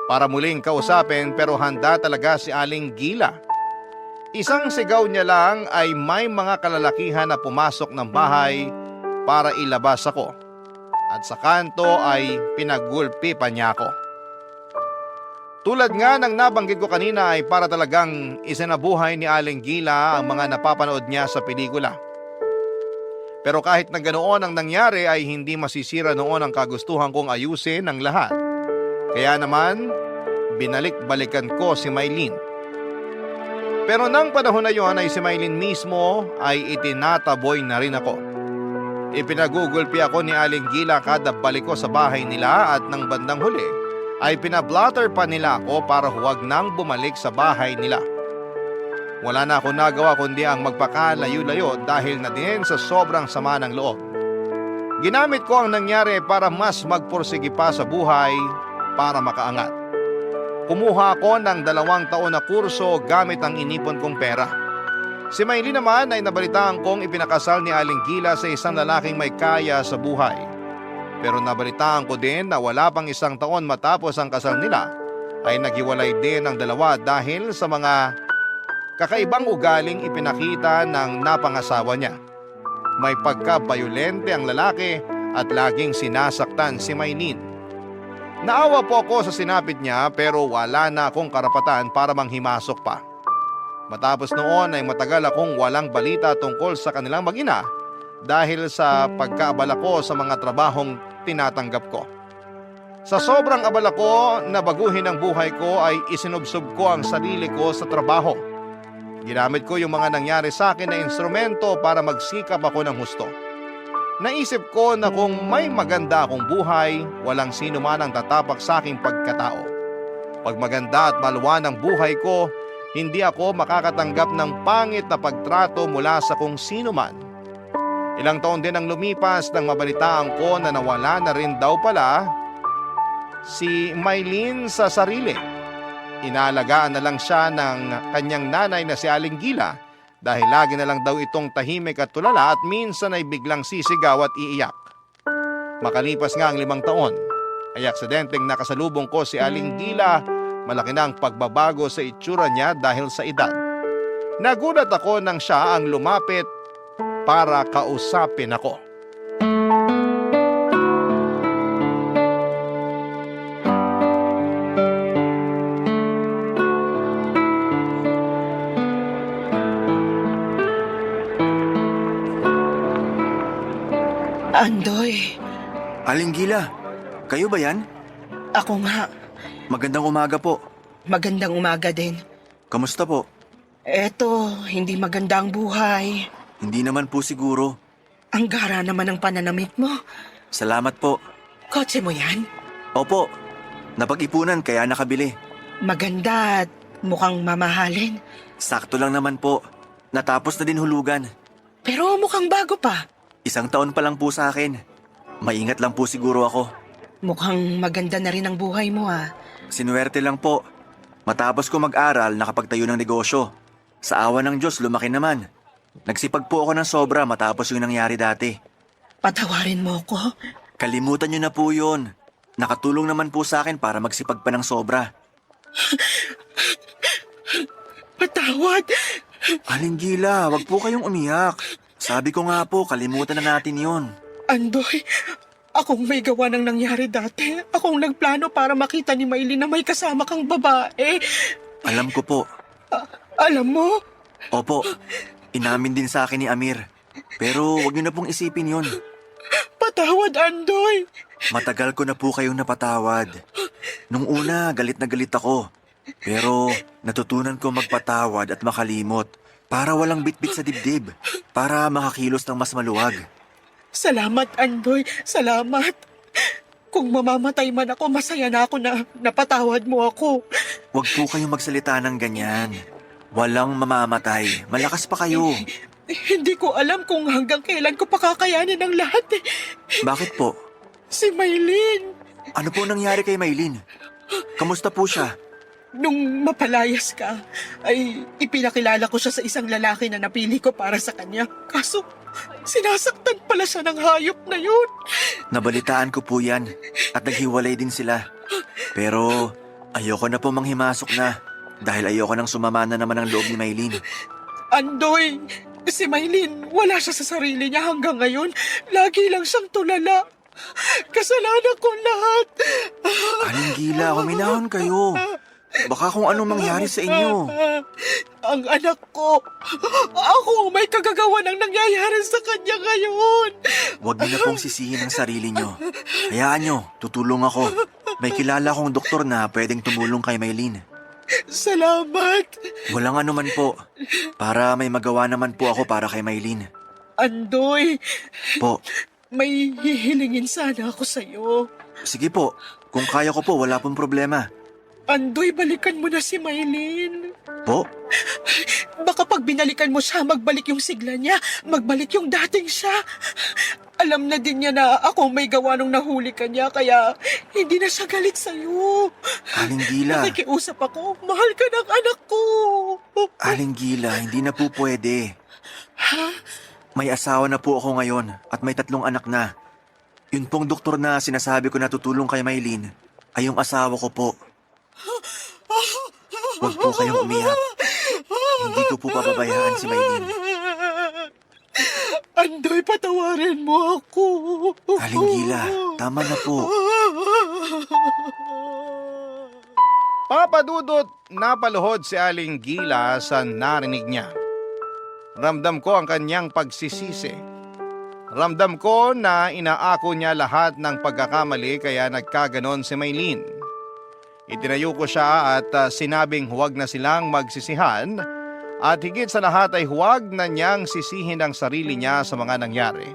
para muling kausapin pero handa talaga si Aling Gila. Isang sigaw niya lang ay may mga kalalakihan na pumasok ng bahay para ilabas ako. At sa kanto ay pinagulpi pa niya ako. Tulad nga ng nabanggit ko kanina ay para talagang isinabuhay ni Aling Gila ang mga napapanood niya sa pelikula. Pero kahit na ganoon ang nangyari ay hindi masisira noon ang kagustuhan kong ayusin ang lahat. Kaya naman, binalik-balikan ko si Maylene. Pero nang panahon na yon ay si Maylene mismo ay itinataboy na rin ako. Ipinagugulpi ako ni Aling Gila kada balik ko sa bahay nila at nang bandang huli ay pinablatter pa nila ako para huwag nang bumalik sa bahay nila. Wala na ako nagawa kundi ang magpakalayo-layo dahil na din sa sobrang sama ng loob. Ginamit ko ang nangyari para mas magpursige pa sa buhay para makaangat. Kumuha ako ng 2 taon na kurso gamit ang inipon kong pera. Si Maylene naman ay nabalitaan kong ipinakasal ni Aling Gila sa isang lalaking may kaya sa buhay. Pero nabalitaan ko din na wala pang 1 taon matapos ang kasal nila ay naghiwalay din ang dalawa dahil sa mga kakaibang ugaling ipinakita ng napangasawa niya. May pagka-bayolente ang lalaki at laging sinasaktan si Maylene. Naawa po ako sa sinapit niya pero wala na akong karapatan para manghimasok pa. Matapos noon ay matagal akong walang balita tungkol sa kanilang mag-ina dahil sa pagkaabala ko sa mga trabahong tinatanggap ko. Sa sobrang abala ko na baguhin ang buhay ko ay isinubsob ko ang sarili ko sa trabaho. Ginamit ko yung mga nangyari sa akin na instrumento para magsikap ako ng husto. Naisip ko na kung may maganda akong buhay, walang sino man ang tatapak sa aking pagkatao. Pag maganda at maluwan ang buhay ko, hindi ako makakatanggap ng pangit na pagtrato mula sa kung sino man. Ilang taon din ang lumipas nang mabalitaan ko na nawala na rin daw pala si Maylene sa sarili. Inaalagaan na lang siya ng kanyang nanay na si Aling Gila dahil lagi na lang daw itong tahimik at tulala at minsan ay biglang sisigaw at iiyak. Makalipas nga ang 5 taon, ay aksidenteng nakasalubong ko si Aling Gila. Malaki na ang pagbabago sa itsura niya dahil sa edad. Nagulat ako nang siya ang lumapit para kausapin ako. Andoy, Aling Gila, kayo ba yan? ako nga. Magandang umaga po. Magandang umaga din. Kamusta po? Eto, hindi maganda ang buhay. Hindi naman po siguro. Ang gara naman ang pananamit mo. Salamat po. Kotse mo yan? Opo, napag-ipunan kaya nakabili. Maganda at mukhang mamahalin. Sakto lang naman po. Natapos na din hulugan. Pero mukhang bago pa. 1 taon pa lang po sa akin. Maingat lang po siguro ako. Mukhang maganda na rin ang buhay mo ah. Sinuwerte lang po. Matapos ko mag-aral, nakapagtayo ng negosyo. Sa awa ng Diyos, lumaki naman. Nagsipag po ako ng sobra matapos yung nangyari dati. Patawarin mo ko. Kalimutan niyo na po yun. Nakatulong naman po sa akin para magsipag pa ng sobra. Patawad. Aling Gila, wag po kayong umiyak. Sabi ko nga po, kalimutan na natin yon. Andoy, akong may gawa ng nangyari dati. Akong nagplano para makita ni Maylene na may kasama kang babae. Alam ko po. Alam mo? Opo, inamin din sa akin ni Amir. Pero wag niyo na pong isipin yon. Patawad, Andoy. Matagal ko na po kayong napatawad. Nung una, galit na galit ako. Pero natutunan ko magpatawad at makalimot para walang bitbit sa dibdib, para makakilos ng mas maluwag. Salamat, Andoy. Salamat. Kung mamamatay man ako, masaya na ako na napatawad mo ako. Huwag po kayong magsalita ng ganyan. Walang mamamatay. Malakas pa kayo. Hindi ko alam kung hanggang kailan ko pakakayanin ang lahat. Bakit po? Si Maylene. Ano po nangyari kay Maylene? Kamusta po siya? nung mapalayas ka, ay ipinakilala ko siya sa isang lalaki na napili ko para sa kanya. Kaso, sinasaktan pala siya ng hayop na yun. Nabalitaan ko po yan at naghiwalay din sila. Pero ayoko na po manghimasok na dahil ayoko nang sumama na naman ang loob ni Maylin. Andoy, si Maylin, wala siya sa sarili niya hanggang ngayon. Lagi lang siyang tulala. Kasalanan ko lahat. Aling Gila, huminahon kayo. Baka kung anong mangyari sa inyo. Ang anak ko, ako ang may kagagawa ng nangyayari sa kanya ngayon. Huwag niyo na pong sisihin ang sarili niyo. Hayaan niyo, tutulong ako. May kilala kong doktor na pwedeng tumulong kay Maylin. Salamat. Walang anuman po. Para may magawa naman po ako para kay Maylin. Andoy, Po, may hihilingin sana ako sa'yo. sige po. Kung kaya ko po, wala pong problema. Andoy, balikan mo na si Maylin. Po? Baka pag binalikan mo siya, magbalik yung sigla niya. Magbalik yung dating siya. Alam na din niya na ako may gawa nung nahuli ka niya, kaya hindi na siya galit sa'yo. Aling Gila. Nakikiusap ako, mahal ka ng anak ko. Aling Gila, hindi na po pwede. Ha? May asawa na po ako ngayon at may 3 anak na. Yun pong doktor na sinasabi ko na tutulong kay Maylin ay yung asawa ko po. Huwag po kayong umiyak. Hindi ko po pababayaan si Maylin. Andoy, patawarin mo ako. Aling Gila, tama na po. Papa Dudut, napaluhod si Aling Gila sa narinig niya. Ramdam ko ang kanyang pagsisisi. Ramdam ko na inaako niya lahat ng pagkakamali kaya nagkaganon si Maylin. Itinayo ko siya at sinabing huwag na silang magsisihan at higit sa lahat ay huwag na niyang sisihin ang sarili niya sa mga nangyari.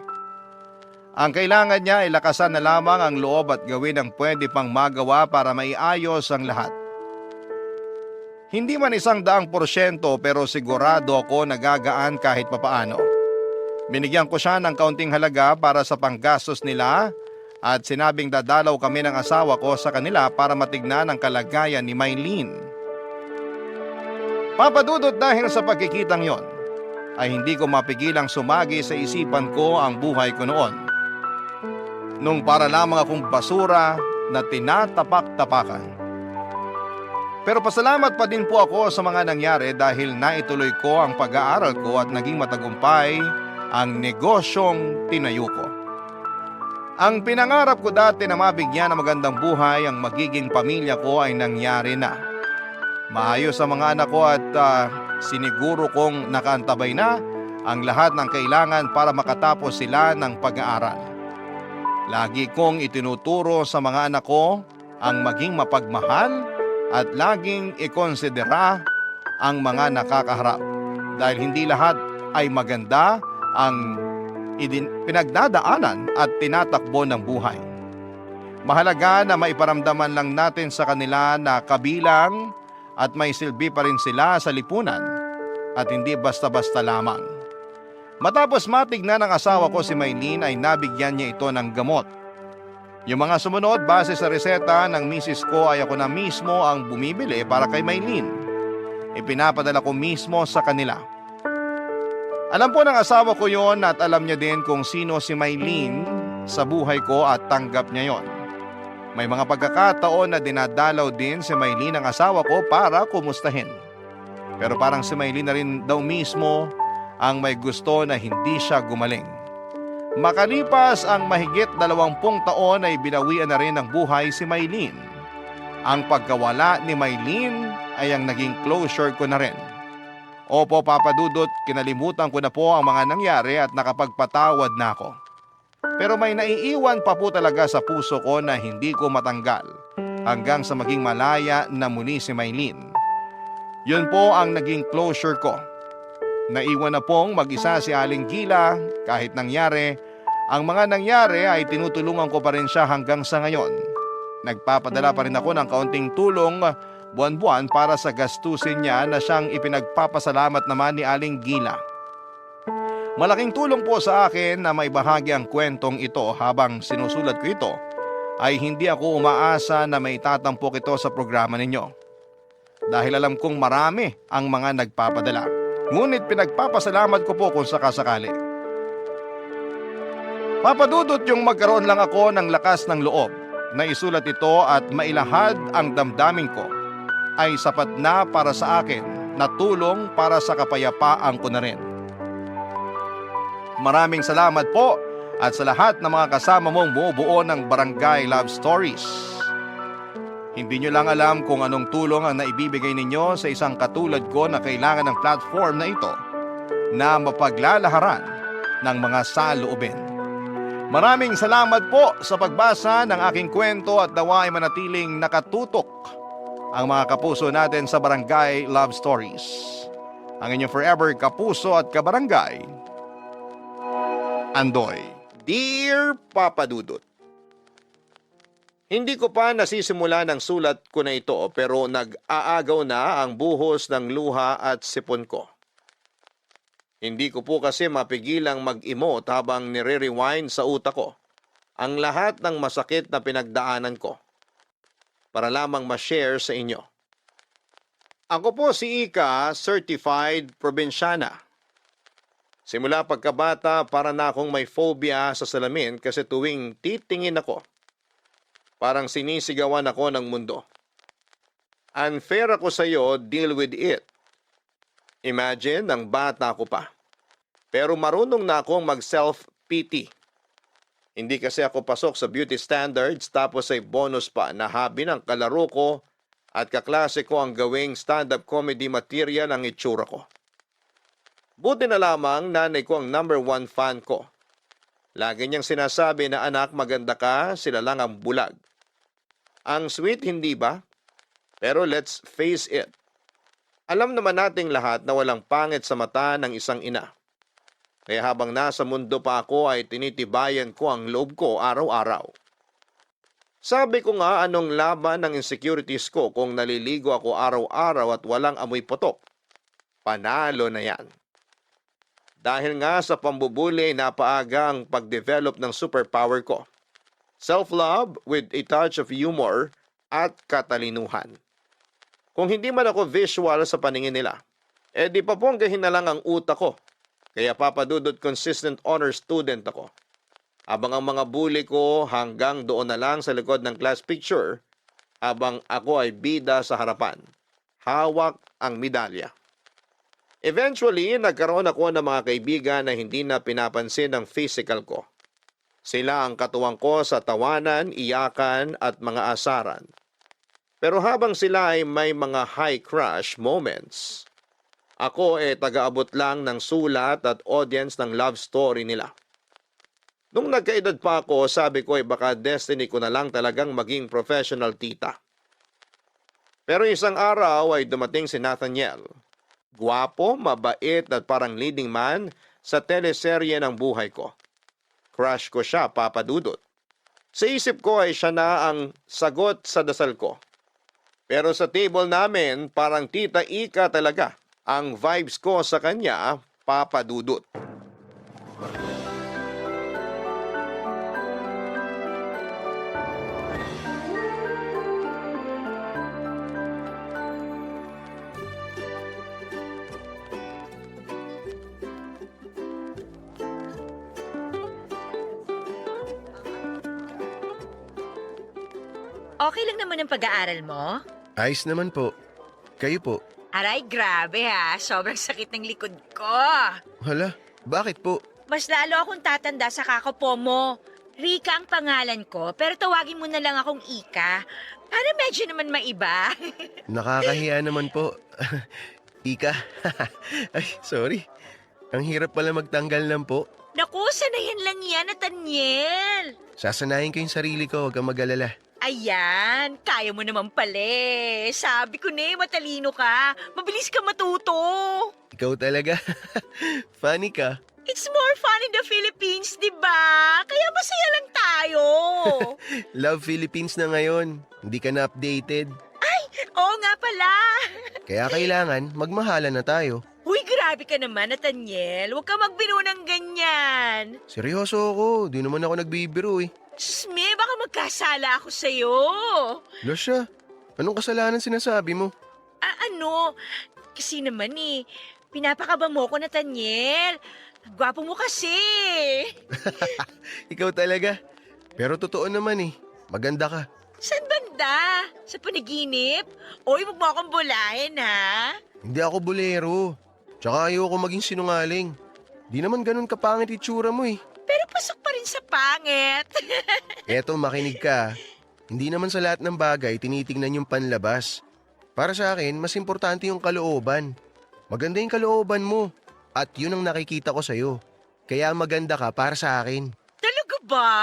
Ang kailangan niya ay lakasan na lamang ang loob at gawin ang pwede pang magawa para maiayos ang lahat. Hindi man 100% pero sigurado ako nagagaan kahit papaano. Binigyan ko siya ng kaunting halaga para sa panggastos nila at sinabing dadalaw kami ng asawa ko sa kanila para matignan ang kalagayan ni Maylin. Papadudot dahil sa pagkikitang yon, ay hindi ko mapigilang sumagi sa isipan ko ang buhay ko noon. Nung para lamang akong basura na tinatapak-tapakan. Pero pasalamat pa din po ako sa mga nangyari dahil naituloy ko ang pag-aaral ko at naging matagumpay ang negosyong tinayo ko. Ang pinangarap ko dati na mabigyan ng magandang buhay ang magiging pamilya ko ay nangyari na. Maayos ang mga anak ko at siniguro kong nakaantabay na ang lahat ng kailangan para makatapos sila ng pag-aaral. Lagi kong itinuturo sa mga anak ko ang maging mapagmahal at laging ikonsidera ang mga nakakaharap dahil hindi lahat ay maganda ang pinagdadaanan at tinatakbo ng buhay. Mahalaga na maiparamdaman lang natin sa kanila na kabilang at may silbi pa rin sila sa lipunan at hindi basta-basta lamang. Matapos matignan ng asawa ko si Maylin ay nabigyan niya ito ng gamot. Yung mga sumunod base sa reseta ng misis ko ay ako na mismo ang bumibili para kay Maylin. Ipinapadala ko mismo sa kanila. Alam po ng asawa ko yon at alam niya din kung sino si Maylin sa buhay ko at tanggap niya yon. May mga pagkakataon na dinadalaw din si Maylin ang asawa ko para kumustahin. Pero parang si Maylin na rin daw mismo ang may gusto na hindi siya gumaling. Makalipas ang mahigit 20 taon ay binawian na rin ng buhay si Maylin. Ang pagkawala ni Maylin ay ang naging closure ko na rin. Opo, Papa Dudut, kinalimutan ko na po ang mga nangyari at nakapagpatawad na ako. Pero may naiiwan pa po talaga sa puso ko na hindi ko matanggal hanggang sa maging malaya na muli si Maylin. Yun po ang naging closure ko. Naiwan na pong mag-isa si Aling Gila kahit nangyari. Ang mga nangyari ay tinutulungan ko pa rin siya hanggang sa ngayon. Nagpapadala pa rin ako ng kaunting tulong buwan-buwan para sa gastusin niya na siyang ipinagpapasalamat naman ni Aling Gila. Malaking tulong po sa akin na maibahagi ang kwentong ito habang sinusulat ko ito ay hindi ako umaasa na may tatampok ito sa programa ninyo. dahil alam kong marami ang mga nagpapadala. Ngunit pinagpapasalamat ko po kung sakasakali. Papadudot yung magkaroon lang ako ng lakas ng loob na isulat ito at mailahad ang damdamin ko ay sapat na para sa akin na tulong para sa kapayapaan ko na rin. Maraming salamat po at sa lahat ng mga kasama mong bumubuo ng Barangay Love Stories. Hindi nyo lang alam kung anong tulong ang naibibigay ninyo sa isang katulad ko na kailangan ng platform na ito na mapaglalaharan ng mga saloobin. Maraming salamat po sa pagbasa ng aking kwento at nawa ay manatiling nakatutok ang mga kapuso natin sa Barangay Love Stories. Ang inyong forever kapuso at kabarangay, Andoy. Dear Papa Dudut, hindi ko pa nasisimula ng sulat ko na ito pero nag-aagaw na ang buhos ng luha at sipon ko. Hindi ko po kasi mapigilang mag-emote habang nire-rewind sa utak ko ang lahat ng masakit na pinagdaanan ko para lamang ma-share sa inyo. Ako po si Ika, Certified Probinsyana. Simula pagkabata para na akong may phobia sa salamin kasi tuwing titingin ako, parang sinisigawan ako ng mundo. Unfair ako sa iyo, deal with it. Imagine, ang bata ko pa. Pero marunong na akong mag-self-pity. Hindi kasi ako pasok sa beauty standards tapos ay bonus pa na habi ng kalaro ko at kaklase ko ang gawing stand-up comedy material ang itsura ko. Buti na lamang nanay ko ang #1 fan ko. Lagi niyang sinasabi na anak maganda ka, sila lang ang bulag. Ang sweet hindi ba? Pero let's face it. Alam naman nating lahat na walang pangit sa mata ng isang ina. Kaya habang nasa mundo pa ako ay tinitibayan ko ang loob ko araw-araw. Sabi ko nga anong laban ng insecurities ko kung naliligo ako araw-araw at walang amoy putok. Panalo na yan. Dahil nga sa pambubuli napaaga ang pag-develop ng superpower ko. Self-love with a touch of humor at katalinuhan. Kung hindi man ako visual sa paningin nila, di paponggahin na lang ang utak ko. Kaya papadudot consistent honor student ako. Habang ang mga bully ko hanggang doon na lang sa likod ng class picture, habang ako ay bida sa harapan. Hawak ang medalya. Eventually, nagkaroon ako ng mga kaibigan na hindi na pinapansin ang physical ko. Sila ang katuwang ko sa tawanan, iyakan at mga asaran. Pero habang sila ay may mga high crush moments, ako taga-abot lang ng sulat at audience ng love story nila. Nung nagkaedad pa ako, sabi ko baka destiny ko na lang talagang maging professional tita. Pero isang araw ay dumating si Nathaniel. Guwapo, mabait at parang leading man sa teleserye ng buhay ko. Crush ko siya, Papa Dudut. Sa isip ko ay siya na ang sagot sa dasal ko. Pero sa table namin, parang Tita Ika talaga ang vibes ko sa kanya, Papa Dudut. Okay lang naman ang pag-aaral mo? Ayos naman po. Kayo po. Aray, grabe ha. Sobrang sakit ng likod ko. Hala, bakit po? Mas lalo akong tatanda sa kakapo mo. Rika ang pangalan ko, pero tawagin mo na lang akong Ika. Para medyo naman maiba. Nakakahiya naman po. Ika. Ay, sorry. Ang hirap pala magtanggal lang po. Naku, sanayan lang yan, Nathaniel. Sasanayin ko yung sarili ko, huwag kang mag-alala. Ayan, kaya mo naman pala. Sabi ko na matalino ka. Mabilis ka matuto. Ikaw talaga. Funny ka. It's more fun in the Philippines, di ba? Kaya masaya lang tayo. Love Philippines na ngayon. Hindi ka na updated. Oo nga pala. Kaya kailangan magmahalan na tayo. Uy, grabe ka naman, Nathaniel. Huwag ka magbiro ng ganyan. Seryoso ako. Di naman ako nagbibiro eh. Sme, baka magkasala ako sa'yo. Lasya, anong kasalanan sinasabi mo? Ano? Kasi naman pinapakaba mo ko, Nathaniel. Ang gwapo mo kasi. Ikaw talaga. Pero totoo naman maganda ka. Saan banda? Sa panaginip? Oy, wag mo akong bulahin, ha? Hindi ako bolero. Tsaka ayoko maging sinungaling. Di naman ganun kapangit itsura mo Pero pasok pa rin sa pangit. Eto, makinig ka. Hindi naman sa lahat ng bagay tinitingnan yung panlabas. Para sa akin, mas importante yung kalooban. Maganda yung kalooban mo. At yun ang nakikita ko sa'yo. Kaya maganda ka para sa akin. Talaga ba?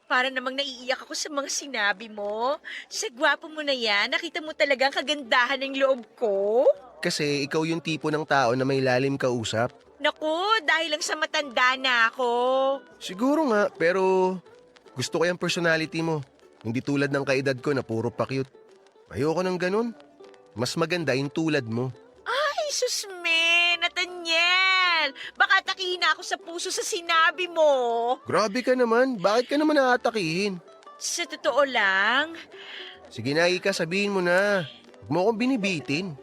Para namang naiiyak ako sa mga sinabi mo. Sa gwapo mo na yan, nakita mo talaga ang kagandahan ng loob ko. Kasi ikaw yung tipo ng tao na may lalim kausap. Naku, dahil lang sa matanda na ako. Siguro nga, pero gusto ko yung personality mo. Hindi tulad ng kaedad ko na puro pa-cute. Ayoko ng ganun. Mas maganda yung tulad mo. Ay, susme, Nathaniel. Baka takihin na ako sa puso sa sinabi mo. Grabe ka naman. Bakit ka naman naatakihin? Sa totoo lang, Sige na, Ika, sabihin mo na. Huwag mo akong binibitin.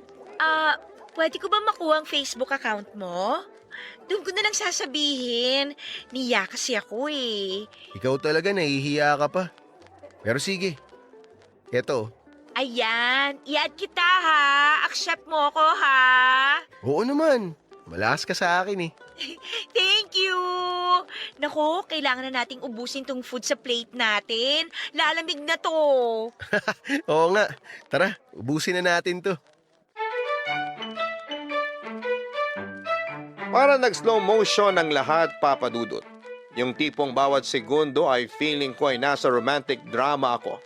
pwede ko ba makuha ang Facebook account mo? Doon ko na lang sasabihin. Niya kasi ako Ikaw talaga, nahihiya ka pa. Pero sige. Eto. Ayan, i-add kita ha. Accept mo ko ha. Oo naman. Malakas ka sa akin Thank you! Naku, kailangan na nating ubusin tong food sa plate natin. Lalamig na to. Oo nga. Tara, ubusin na natin to. Para nag-slow motion ang lahat, Papa Dudut. Yung tipong bawat segundo ay feeling ko ay nasa romantic drama ako.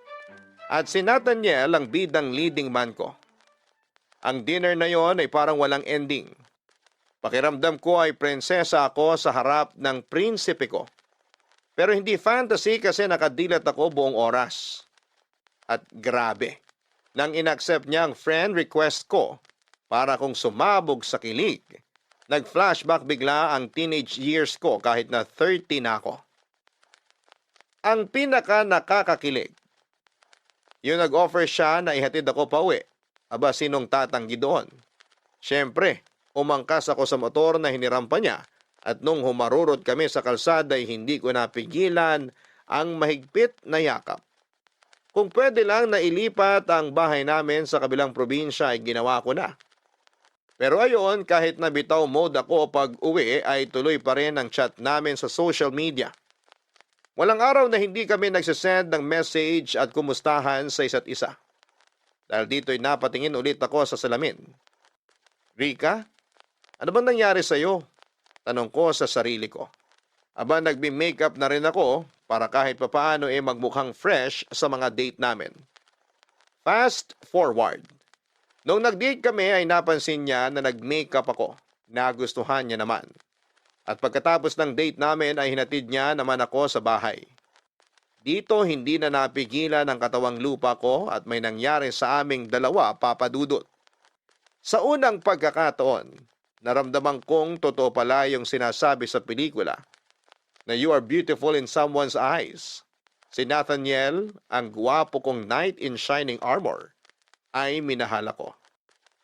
At si Nathaniel ang bidang leading man ko. Ang dinner na yon ay parang walang ending. Pakiramdam ko ay prinsesa ako sa harap ng prinsipe ko. Pero hindi fantasy kasi nakadilat ako buong oras. At grabe, nang inaccept niya ang friend request ko para kong sumabog sa kilig, nag-flashback bigla ang teenage years ko kahit na 30 na ako. Ang pinaka nakakakilig, yung nag-offer siya na ihatid ako pauwi. Aba, sinong tatanggi doon? Siyempre, umangkas ako sa motor na hiniram pa niya at nung humarurot kami sa kalsada ay hindi ko napigilan ang mahigpit na yakap. Kung pwede lang na ilipat ang bahay namin sa kabilang probinsya ay ginawa ko na. Pero ayon, kahit na bitaw mode ako pag uwi ay tuloy pa rin ang chat namin sa social media. Walang araw na hindi kami nagsisend ng message at kumustahan sa isa't isa. Dahil dito'y napatingin ulit ako sa salamin. Rika, ano bang nangyari sa'yo? Tanong ko sa sarili ko. Aba, nagbi-makeup na rin ako para kahit papaano magmukhang fresh sa mga date namin. Fast forward. Nung nag-date kami ay napansin niya na nag-makeup ako. Nagustuhan niya naman. At pagkatapos ng date namin ay hinatid niya naman ako sa bahay. Dito hindi na napigilan ang katawang lupa ko at may nangyari sa aming dalawa, Papa Dudut. Sa unang pagkakataon, naramdaman kong totoo pala yung sinasabi sa pelikula na you are beautiful in someone's eyes. Si Nathaniel, ang guwapo kong knight in shining armor, ay minahal ako.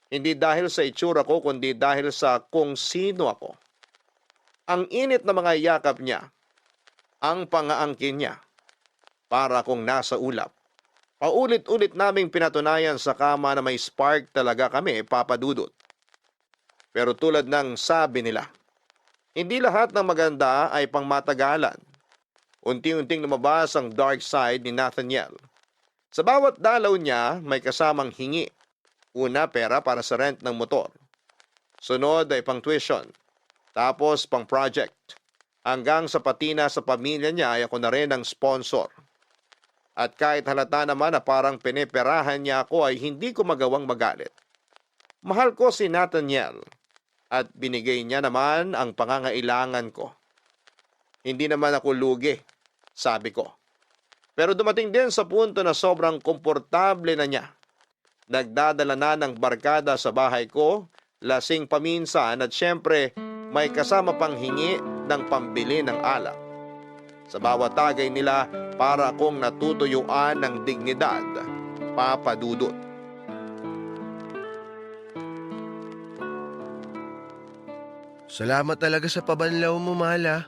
Hindi dahil sa itsura ko kundi dahil sa kung sino ako. Ang init na mga yakap niya, ang pangaangkin niya, para kung nasa ulap. Paulit-ulit naming pinatunayan sa kama na may spark talaga kami, Papa Dudut. Pero tulad ng sabi nila, hindi lahat ng maganda ay pangmatagalan. Unti-unting lumabas ang dark side ni Nathaniel. Sa bawat dalaw niya, may kasamang hingi. Una, pera para sa rent ng motor. Sunod ay pang tuition. Tapos pang project. Hanggang sa patina sa pamilya niya ay ako na rin ang sponsor. At kahit halata naman na parang piniperahan niya ako ay hindi ko magawang magalit. Mahal ko si Nathaniel at binigay niya naman ang pangangailangan ko. Hindi naman ako lugi, sabi ko. Pero dumating din sa punto na sobrang komportable na niya. Nagdadala na ng barkada sa bahay ko, lasing paminsan at syempre may kasama pang hingi ng pambili ng alak. Sa bawat tagay nila, para akong natutuyuan ng dignidad, Papa Dudut. Salamat talaga sa pabanlaw mo, mahal ha.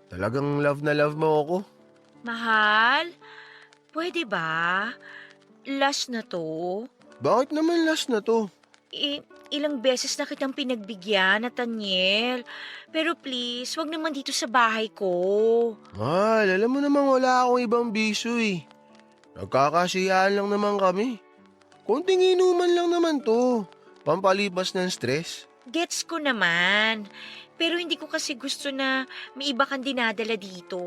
Talagang love na love mo ako. Mahal, pwede ba? Last na to. Bakit naman last na to? Ilang beses na kitang pinagbigyan, Nathaniel. Pero please, wag naman dito sa bahay ko. Mahal, alam mo namang wala akong ibang bisyo eh. Nagkakasiyahan lang naman kami. Konting inuman lang naman to. Pampalipas ng stress. Gets ko naman. Pero hindi ko kasi gusto na may iba kang dinadala dito.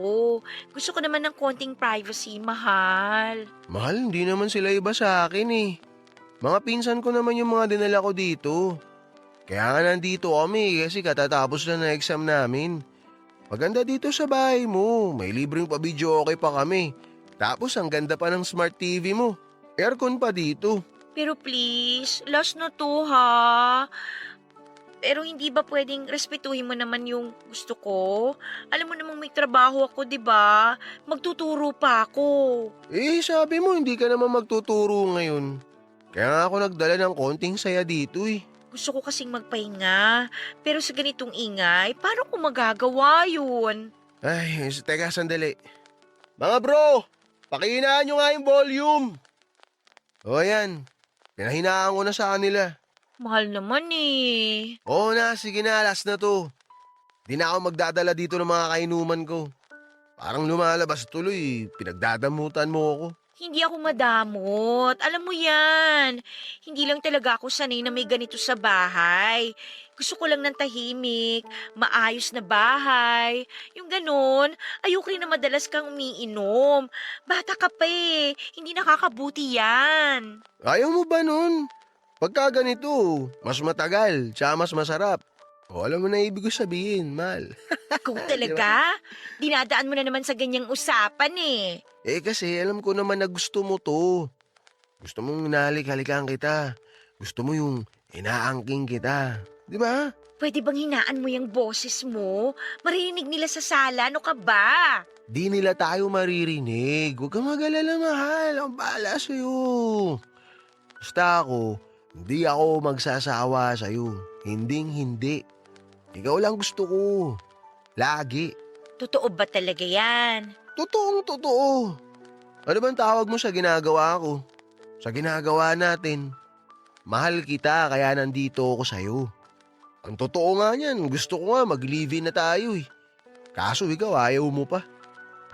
Gusto ko naman ng konting privacy, mahal. Mahal, hindi naman sila iba sa akin eh. Mga pinsan ko naman yung mga dinala ko dito. Kaya nga nandito kami kasi katatapos na ng exam namin. Maganda dito sa bahay mo. May libreng pa-video okay pa kami. Tapos ang ganda pa ng smart TV mo. Aircon pa dito. Pero please, last na to ha. Pero hindi ba pwedeng respetuhin mo naman yung gusto ko? Alam mo namang may trabaho ako, di ba? Magtuturo pa ako. Eh, sabi mo hindi ka naman magtuturo ngayon. Kaya nga ako nagdala ng konting saya dito eh. Gusto ko kasing magpahinga. Pero sa ganitong ingay, paano ko magagawa yun? Ay, teka sandali. Mga bro, pakihinaan nyo nga yung volume. O yan, pinahinaan ko na sa kanila. Mahal naman eh. Oo na, sige na, last na to. Di na ako magdadala dito ng mga kainuman ko. Parang lumalabas tuloy, pinagdadamutan mo ako. Hindi ako madamot. Alam mo yan. Hindi lang talaga ako sanay na may ganito sa bahay. Gusto ko lang ng tahimik, maayos na bahay. Yung ganun, ayoko rin na madalas kang umiinom. Bata ka pa eh. Hindi nakakabuti yan. Ayaw mo ba nun? Pagka ganito, mas matagal, tsaka mas masarap. O alam mo na ibig ko sabihin, mahal. Kung talaga, dinadaan mo na naman sa ganyang usapan eh. Eh kasi alam ko naman na gusto mo to. Gusto mong hinalik-halikan kita. Gusto mo yung inaangking kita. Di ba? Pwede bang hinaan mo yung boses mo? Marinig nila sa sala, ano ka ba? Di nila tayo maririnig. Huwag kang mag-alala, mahal. Ang bahala sa'yo. Basta ako, hindi ako magsasawa sa'yo. Hinding-hindi. Ikaw lang gusto ko. Lagi. Totoo ba talaga yan? Totoong totoo. Ano bang tawag mo sa ginagawa ko? Sa ginagawa natin. Mahal kita kaya nandito ako sa'yo. Ang totoo nga niyan, gusto ko nga mag-live-in na tayo eh. Kaso ikaw ayaw mo pa.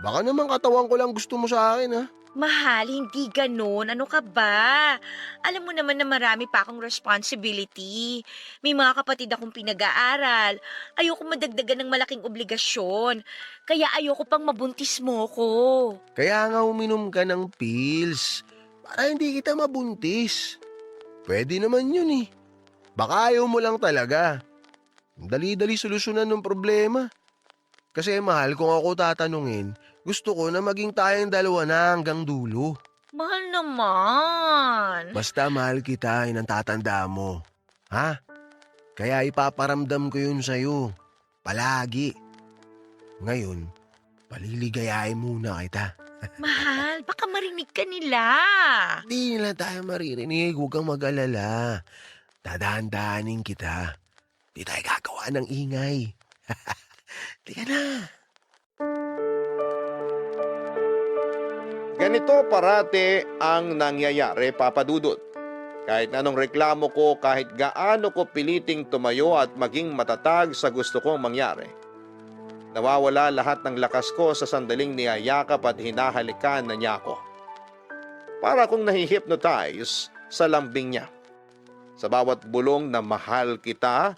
Baka naman katawan ko lang gusto mo sa akin ha. Mahal, hindi ganun. Ano ka ba? Alam mo naman na marami pa akong responsibility. May mga kapatid akong pinag-aaral. Ayoko madagdagan ng malaking obligasyon. Kaya ayoko pang mabuntis mo ko. Kaya nga uminom ka ng pills. Para hindi kita mabuntis. Pwede naman yun eh. Baka ayaw mo lang talaga. Dali-dali solusyonan ng problema. Kasi mahal, kung ako tatanungin, gusto ko na maging tayong dalawa na hanggang dulo. Mahal naman. Basta mahal kita, yun ang tatanda mo. Ha? Kaya ipaparamdam ko yun sa'yo. Palagi. Ngayon, paliligayahin muna kita. Mahal, baka marinig ka nila. Di nila tayo maririnig, huwag kang mag-alala. Dadahan-dahanin kita. Di tayo gagawa ng ingay. Tika na. Ganito parate ang nangyayari, Papa Dudut. Kahit anong reklamo ko, kahit gaano ko piliting tumayo at maging matatag sa gusto kong mangyari. Nawawala lahat ng lakas ko sa sandaling niyayakap at hinahalikan na niya ako. Para akong nahihypnotize sa lambing niya. Sa bawat bulong na mahal kita,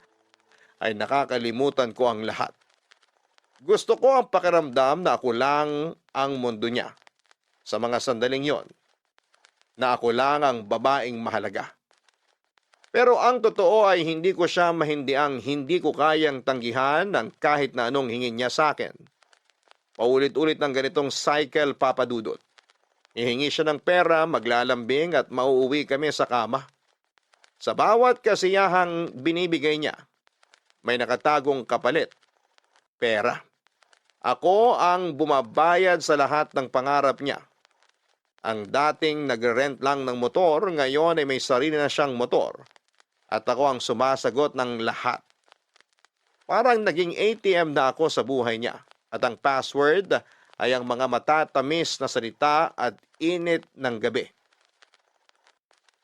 ay nakakalimutan ko ang lahat. Gusto ko ang pakiramdam na ako lang ang mundo niya. Sa mga sandaling yon, na ako lang ang babaeng mahalaga. Pero ang totoo ay hindi ko siya mahindiang hindi ko kayang tanggihan ng kahit na anong hingin niya sa akin. Paulit-ulit ng ganitong cycle, Papa Dudut. Ihingi siya ng pera, maglalambing at mauuwi kami sa kama. Sa bawat kasiyahang binibigay niya, may nakatagong kapalit, pera. Ako ang bumabayad sa lahat ng pangarap niya. Ang dating nagre-rent lang ng motor, ngayon ay may sarili na siyang motor. At ako ang sumasagot ng lahat. Parang naging ATM na ako sa buhay niya. At ang password ay ang mga matatamis na salita at init ng gabi.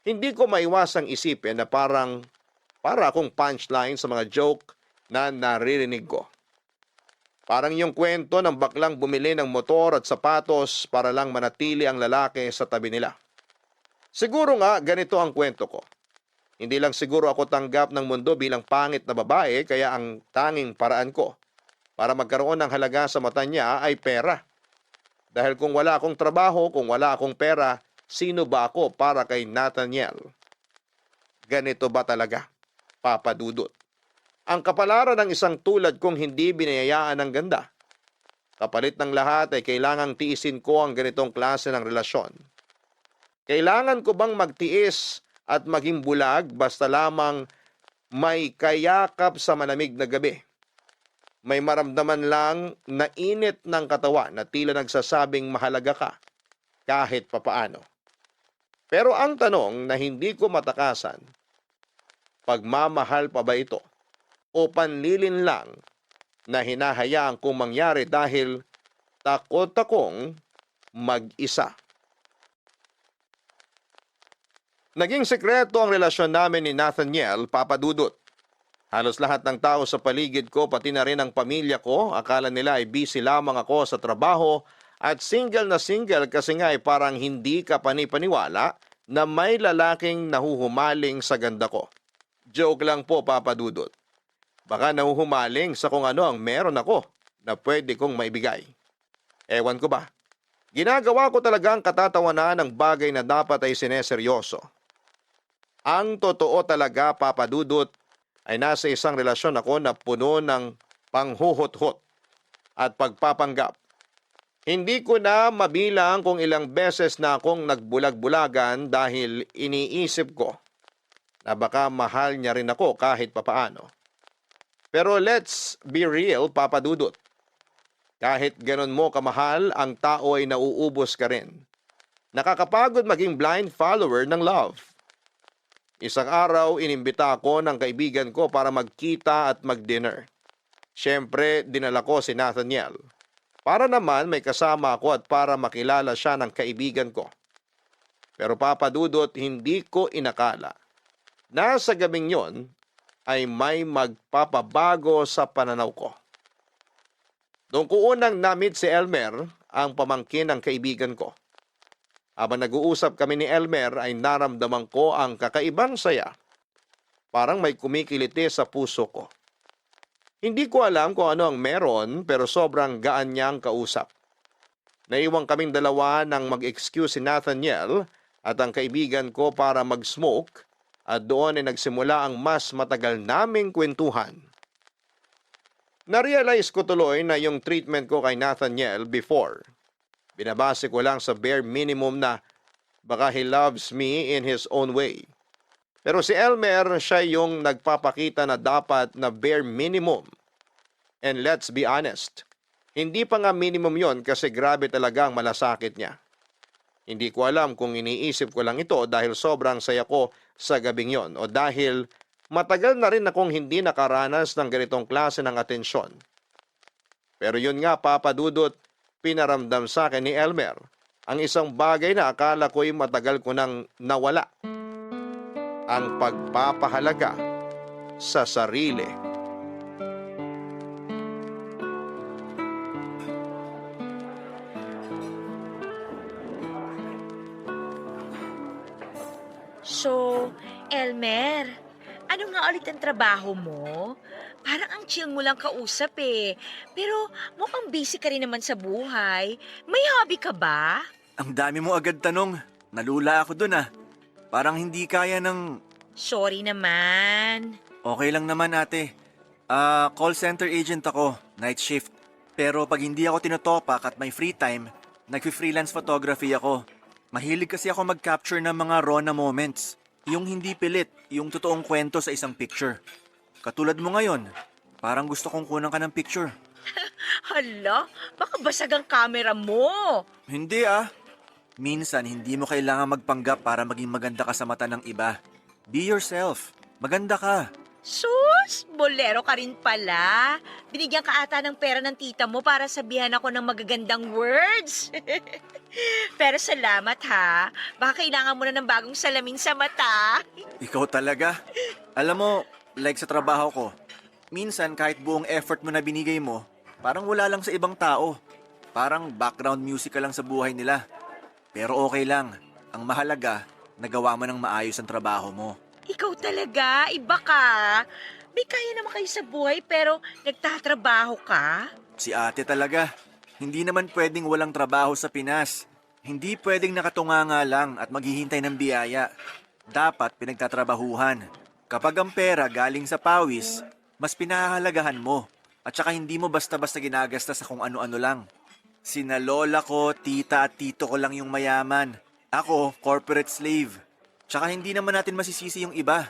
Hindi ko maiwasang isipin na para akong punchline sa mga joke na naririnig ko. Parang yung kwento ng baklang bumili ng motor at sapatos para lang manatili ang lalaki sa tabi nila. Siguro nga ganito ang kwento ko. Hindi lang siguro ako tanggap ng mundo bilang pangit na babae, kaya ang tanging paraan ko para magkaroon ng halaga sa mata niya ay pera. Dahil kung wala akong trabaho, kung wala akong pera, sino ba ako para kay Nathaniel? Ganito ba talaga, Papa Dudut? Ang kapalaran ng isang tulad kong hindi binayayaan ng ganda. Kapalit ng lahat ay kailangang tiisin ko ang ganitong klase ng relasyon. Kailangan ko bang magtiis at maging bulag basta lamang may kayakap sa malamig na gabi? May maramdaman lang na init ng katawan na tila nagsasabing mahalaga ka kahit papaano. Pero ang tanong na hindi ko matakasan, pagmamahal pa ba ito? O panlilin lang na hinahayaan kong mangyari dahil takot akong mag-isa? Naging sekreto ang relasyon namin ni Nathaniel, Papa Dudut. Halos lahat ng tao sa paligid ko, pati na rin ang pamilya ko, akala nila ay busy lamang ako sa trabaho at single na single kasi nga ay parang hindi ka panipaniwala na may lalaking nahuhumaling sa ganda ko. Joke lang po, Papa Dudut. Baka nahuhumaling sa kung ano ang meron ako na pwede kong maibigay. Ewan ko ba? Ginagawa ko talaga ang katatawanan ng bagay na dapat ay sineseryoso. Ang totoo talaga, Papa Dudut, ay nasa isang relasyon ako na puno ng panghuhot-hot at pagpapanggap. Hindi ko na mabilang kung ilang beses na akong nagbulag-bulagan dahil iniisip ko na baka mahal niya rin ako kahit papaano. Pero let's be real, Papa Dudut. Kahit ganon mo kamahal, ang tao ay nauubos ka rin. Nakakapagod maging blind follower ng love. Isang araw, inimbita ako ng kaibigan ko para magkita at mag-dinner. Siyempre, dinala ko si Nathaniel. Para naman may kasama ako at para makilala siya ng kaibigan ko. Pero Papa Dudut, hindi ko inakala na sa gabing yon ay may magpapabago sa pananaw ko. Doon ko unang na-meet si Elmer, ang pamangkin ng kaibigan ko. Habang nag-uusap kami ni Elmer ay naramdaman ko ang kakaibang saya. Parang may kumikiliti sa puso ko. Hindi ko alam kung ano ang meron pero sobrang gaan niyang kausap. Naiwang kaming dalawa nang mag-excuse si Nathaniel at ang kaibigan ko para mag-smoke at doon ay nagsimula ang mas matagal naming kwentuhan. Narealize ko tuloy na yung treatment ko kay Nathaniel before. Binabase ko lang sa bare minimum na baka he loves me in his own way. Pero si Elmer, siya yung nagpapakita na dapat na bare minimum. And let's be honest, hindi pa nga minimum yon kasi grabe talaga ang malasakit niya. Hindi ko alam kung iniisip ko lang ito dahil sobrang saya ko sa gabing yon o dahil matagal na rin akong hindi nakaranas ng ganitong klase ng atensyon. Pero yun nga, Papa Dudut, pinaramdam sa akin ni Elmer ang isang bagay na akala ko'y matagal ko nang nawala. Ang pagpapahalaga sa sarili. So, Elmer, ano nga ulit ang trabaho mo? Parang ang chill mo lang kausap eh. Pero mukhang busy ka rin naman sa buhay. May hobby ka ba? Ang dami mo agad tanong. Nalula ako dun ah. Parang hindi kaya ng... Sorry naman. Okay lang naman ate. Call center agent ako, night shift. Pero pag hindi ako tinotopak at may free time, nag-freelance photography ako. Mahilig kasi ako mag-capture ng mga raw na moments. Yung hindi pilit, yung totoong kwento sa isang picture. Katulad mo ngayon, parang gusto kong kunan ka ng picture. Hala, baka basag ang camera mo. Hindi ah. Minsan, hindi mo kailangan magpanggap para maging maganda ka sa mata ng iba. Be yourself. Maganda ka. Sus, bolero ka rin pala. Binigyan ka ata ng pera ng tita mo para sabihan ako ng magagandang words. Pero salamat ha. Baka kailangan mo na ng bagong salamin sa mata. Ikaw talaga. Alam mo, like sa trabaho ko, minsan kahit buong effort mo na binigay mo, parang wala lang sa ibang tao. Parang background music ka lang sa buhay nila. Pero okay lang. Ang mahalaga, nagawa mo ng maayos ang trabaho mo. Ikaw talaga, iba ka. May kaya naman kayo sa buhay pero nagtatrabaho ka? Si ate talaga. Hindi naman pwedeng walang trabaho sa Pinas. Hindi pwedeng nakatunganga lang at maghihintay ng biyaya. Dapat pinagtatrabahuhan. Kapag ang pera galing sa pawis, mas pinahahalagahan mo. At saka hindi mo basta-basta ginagasta sa kung ano-ano lang. Sina lola ko, tita at tito ko lang yung mayaman. Ako, corporate slave. Tsaka hindi naman natin masisisi yung iba.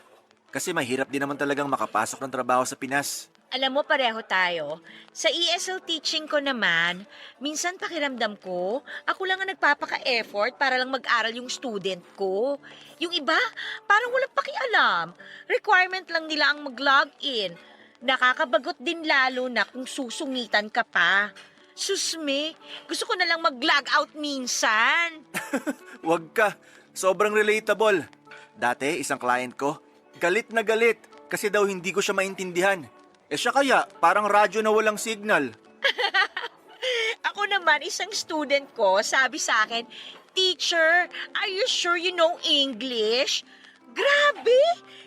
Kasi mahirap din naman talagang makapasok ng trabaho sa Pinas. Alam mo, pareho tayo. Sa ESL teaching ko naman, minsan pakiramdam ko, ako lang ang nagpapaka-effort para lang mag-aral yung student ko. Yung iba, parang walang pakialam. Requirement lang nila ang mag-log in. Nakakabagot din lalo na kung susungitan ka pa. Susme, gusto ko na lang mag-log out minsan. Wag ka. Sobrang relatable. Dati, isang client ko, galit na galit kasi daw hindi ko siya maintindihan. Siya kaya, parang radyo na walang signal. Ako naman, isang student ko, sabi sa akin, "Teacher, are you sure you know English?" Grabe!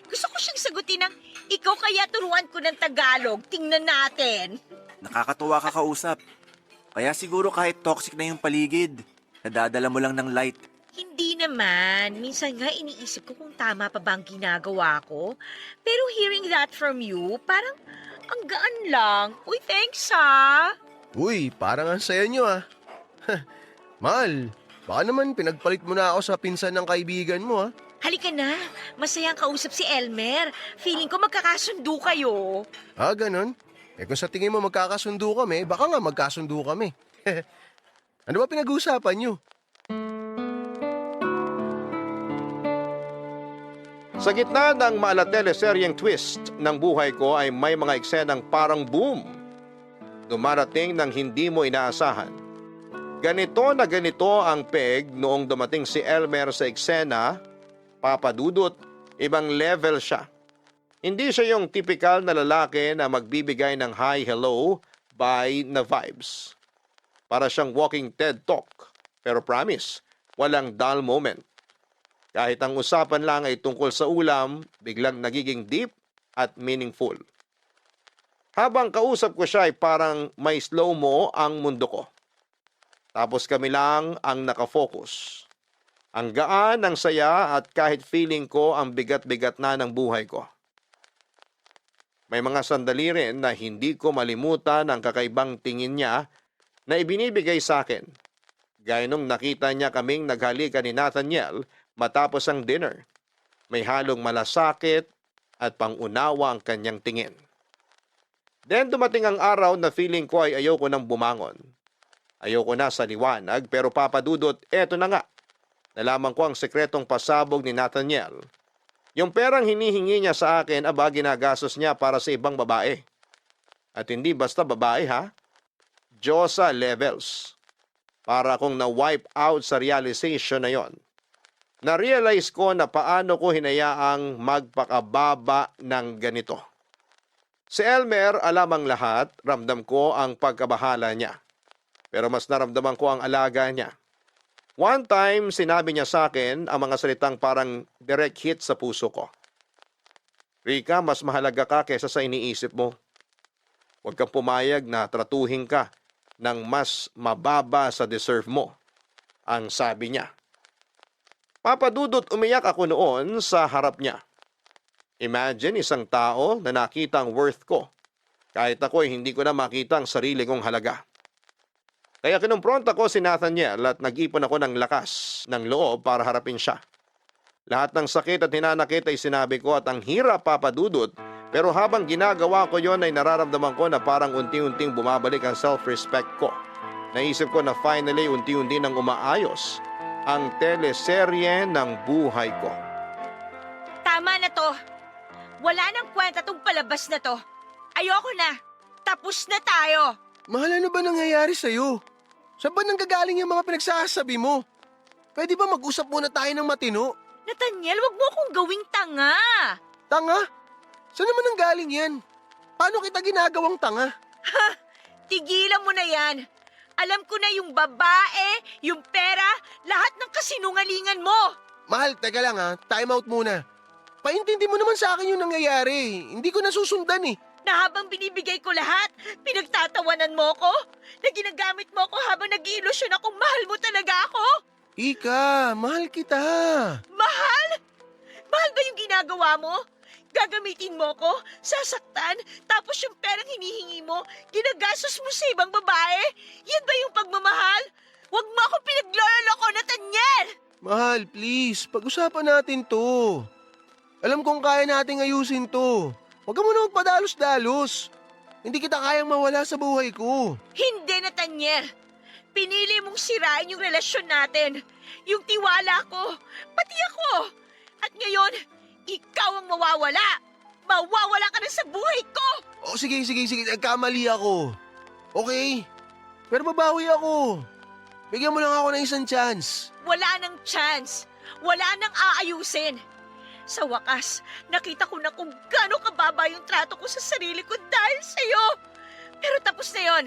Gusto ko siyang sagutin ng, "Ikaw kaya turuan ko ng Tagalog, tingnan natin." Nakakatuwa ka kausap. Kaya siguro kahit toxic na yung paligid, nadadala mo lang ng light. Hindi naman. Minsan nga iniisip ko kung tama pa ba ang ginagawa ko. Pero hearing that from you, parang ang gaan lang. Uy, thanks ha! Uy, parang ang saya nyo ah. Mahal, baka naman pinagpalit mo na ako sa pinsan ng kaibigan mo ah. Halika na. Masayang kausap si Elmer. Feeling ko magkakasundo kayo. Ah, ganun? Kung sa tingin mo magkakasundo kami, baka nga magkasundo kami. Ano ba pinag-uusapan nyo? Sa gitna ng malateleseryeng twist ng buhay ko ay may mga eksenang parang boom. Dumarating ng hindi mo inaasahan. Ganito na ganito ang peg noong dumating si Elmer sa eksena, papadudot, ibang level siya. Hindi siya yung typical na lalaki na magbibigay ng hi, hello, bye na vibes. Para siyang walking TED Talk. Pero promise, walang dull moment. Kahit ang usapan lang ay tungkol sa ulam, biglang nagiging deep at meaningful. Habang kausap ko siya ay parang may slow-mo ang mundo ko. Tapos kami lang ang nakafocus. Ang gaan, ang saya at kahit feeling ko ang bigat-bigat na ng buhay ko. May mga sandali rin na hindi ko malimutan ang kakaibang tingin niya na ibinibigay sa akin. Gaya nung nakita niya kaming naghalikan ni Nathaniel matapos ang dinner. May halong malasakit at pangunawa ang kanyang tingin. Then dumating ang araw na feeling ko ay ayoko nang bumangon. Ayoko na sa liwanag pero papadudot, eto na nga. Nalaman ko ang sekretong pasabog ni Nathaniel. Yung perang hinihingi niya sa akin, ginagastos niya para sa ibang babae. At hindi basta babae ha. Diyosa levels. Para akong na-wipe out sa realization na yon. Na-realize ko na paano ko hinayaang magpakababa ng ganito. Si Elmer, alam ang lahat, ramdam ko ang pagkabahala niya. Pero mas naramdaman ko ang alaga niya. One time, sinabi niya sa akin ang mga salitang parang direct hit sa puso ko. Rika, mas mahalaga ka kaysa sa iniisip mo. Huwag kang pumayag na tratuhin ka ng mas mababa sa deserve mo, ang sabi niya. Papadudot, umiyak ako noon sa harap niya. Imagine isang tao na nakita ang worth ko. Kahit ako ay hindi ko na makita ang sarili kong halaga. Kaya kinumpronta ko si Nathaniel at nag-ipon ako ng lakas ng loob para harapin siya. Lahat ng sakit at hinanakit ay sinabi ko at ang hirap papadudot, pero habang ginagawa ko yon ay nararamdaman ko na parang unti-unting bumabalik ang self-respect ko. Naisip ko na finally unti-unti nang umaayos ang teleserye ng buhay ko. Tama na to. Wala nang kwenta tong palabas na to. Ayoko na. Tapos na tayo. Mahal, ano ba nangyayari sa'yo? Saan ba nanggagaling yung mga pinagsasabi mo? Pwede ba mag-usap muna tayo ng matino? Nathaniel, wag mo akong gawing tanga. Tanga? Saan naman nanggaling yan? Paano kita ginagawang tanga? Tigilan mo na yan. Alam ko na yung babae, yung pera, lahat ng kasinungalingan mo. Mahal, teka lang ha. Time out muna. Paintindi mo naman sa akin yung nangyayari. Hindi ko nasusundan eh. Na habang binibigay ko lahat, pinagtatawanan mo ko? Na ginagamit mo ko habang nag-iilusyon akong mahal mo talaga ako? Ika, mahal kita. Mahal? Mahal ba yung ginagawa mo? Gagamitin mo ko, sasaktan, tapos yung perang hinihingi mo, ginagastos mo sa ibang babae? Yan ba yung pagmamahal? Huwag mo ako pinagloloko, Nathaniel! Mahal, please. Pag-usapan natin to. Alam kong kaya nating ayusin to. Huwag ka muna magpadalos-dalos. Hindi kita kayang mawala sa buhay ko. Hindi, Nathaniel. Pinili mong sirain yung relasyon natin. Yung tiwala ko, pati ako. At ngayon, ikaw ang mawawala. Mawawala ka na sa buhay ko. O sige. Nagkamali ako. Okay. Pero babawi ako. Bigyan mo lang ako ng isang chance. Wala nang chance. Wala nang aayusin. Sa wakas, nakita ko na kung gaano kababa yung trato ko sa sarili ko dahil sa'yo. Pero tapos na yon.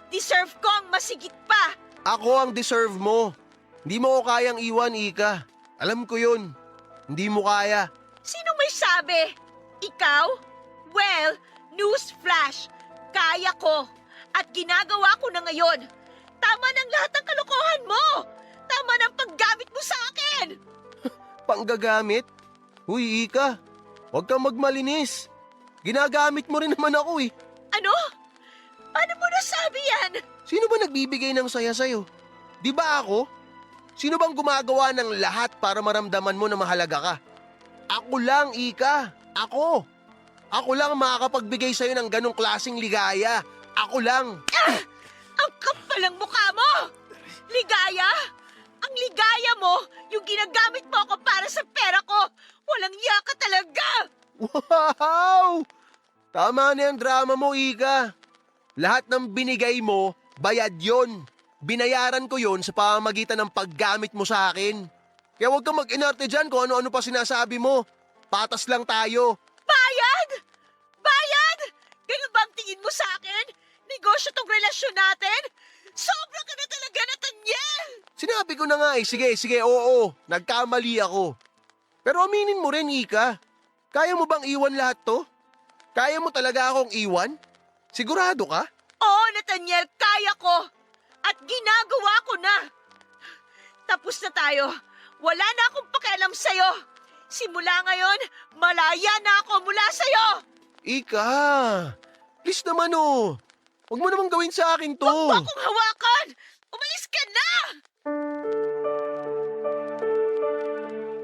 Deserve ko ang masigit pa. Ako ang deserve mo. Hindi mo ko kayang iwan, Ika. Alam ko yun. Hindi mo kaya. Sino may sabi? Ikaw? Well, newsflash. Kaya ko. At ginagawa ko na ngayon. Tama ng lahat ng kalokohan mo. Tama ng paggamit mo sa akin. Panggagamit? Huy, Ika. Huwag kang magmalinis. Ginagamit mo rin naman ako eh. Ano? Paano mo nasabi yan? Sino ba nagbibigay ng saya sa'yo? Di ba ako? Sino bang gumagawa ng lahat para maramdaman mo na mahalaga ka? Ako lang, Ika. Ako. Ako lang ang makakapagbigay sa'yo ng ganong klaseng ligaya. Ako lang. Ang kapal ng mukha mo! Ligaya? Ang ligaya mo, yung ginagamit mo ako para sa pera ko. Walang iya ka talaga! Wow! Tama na yung drama mo, Ika. Lahat ng binigay mo, bayad yon. Binayaran ko yon sa pamamagitan ng paggamit mo sa akin. Kaya huwag kang mag-inarte dyan kung ano-ano pa sinasabi mo. Patas lang tayo. Bayad? Bayad? Ganun ba ang tingin mo sa akin? Negosyo tong relasyon natin? Sobra ka na talaga, Nathaniel! Sinabi ko na nga eh. Sige, oo. Nagkamali ako. Pero aminin mo rin, Ika. Kaya mo bang iwan lahat to? Kaya mo talaga akong iwan? Sigurado ka? Oo, Nathaniel, kaya ko. At ginagawa ko na. Tapos na tayo. Wala na akong pakialam sa'yo. Simula ngayon, malaya na ako mula sa'yo. Ika, please naman oh. Huwag mo namang gawin sa akin to. Huwag mo akong hawakan. Umalis ka na.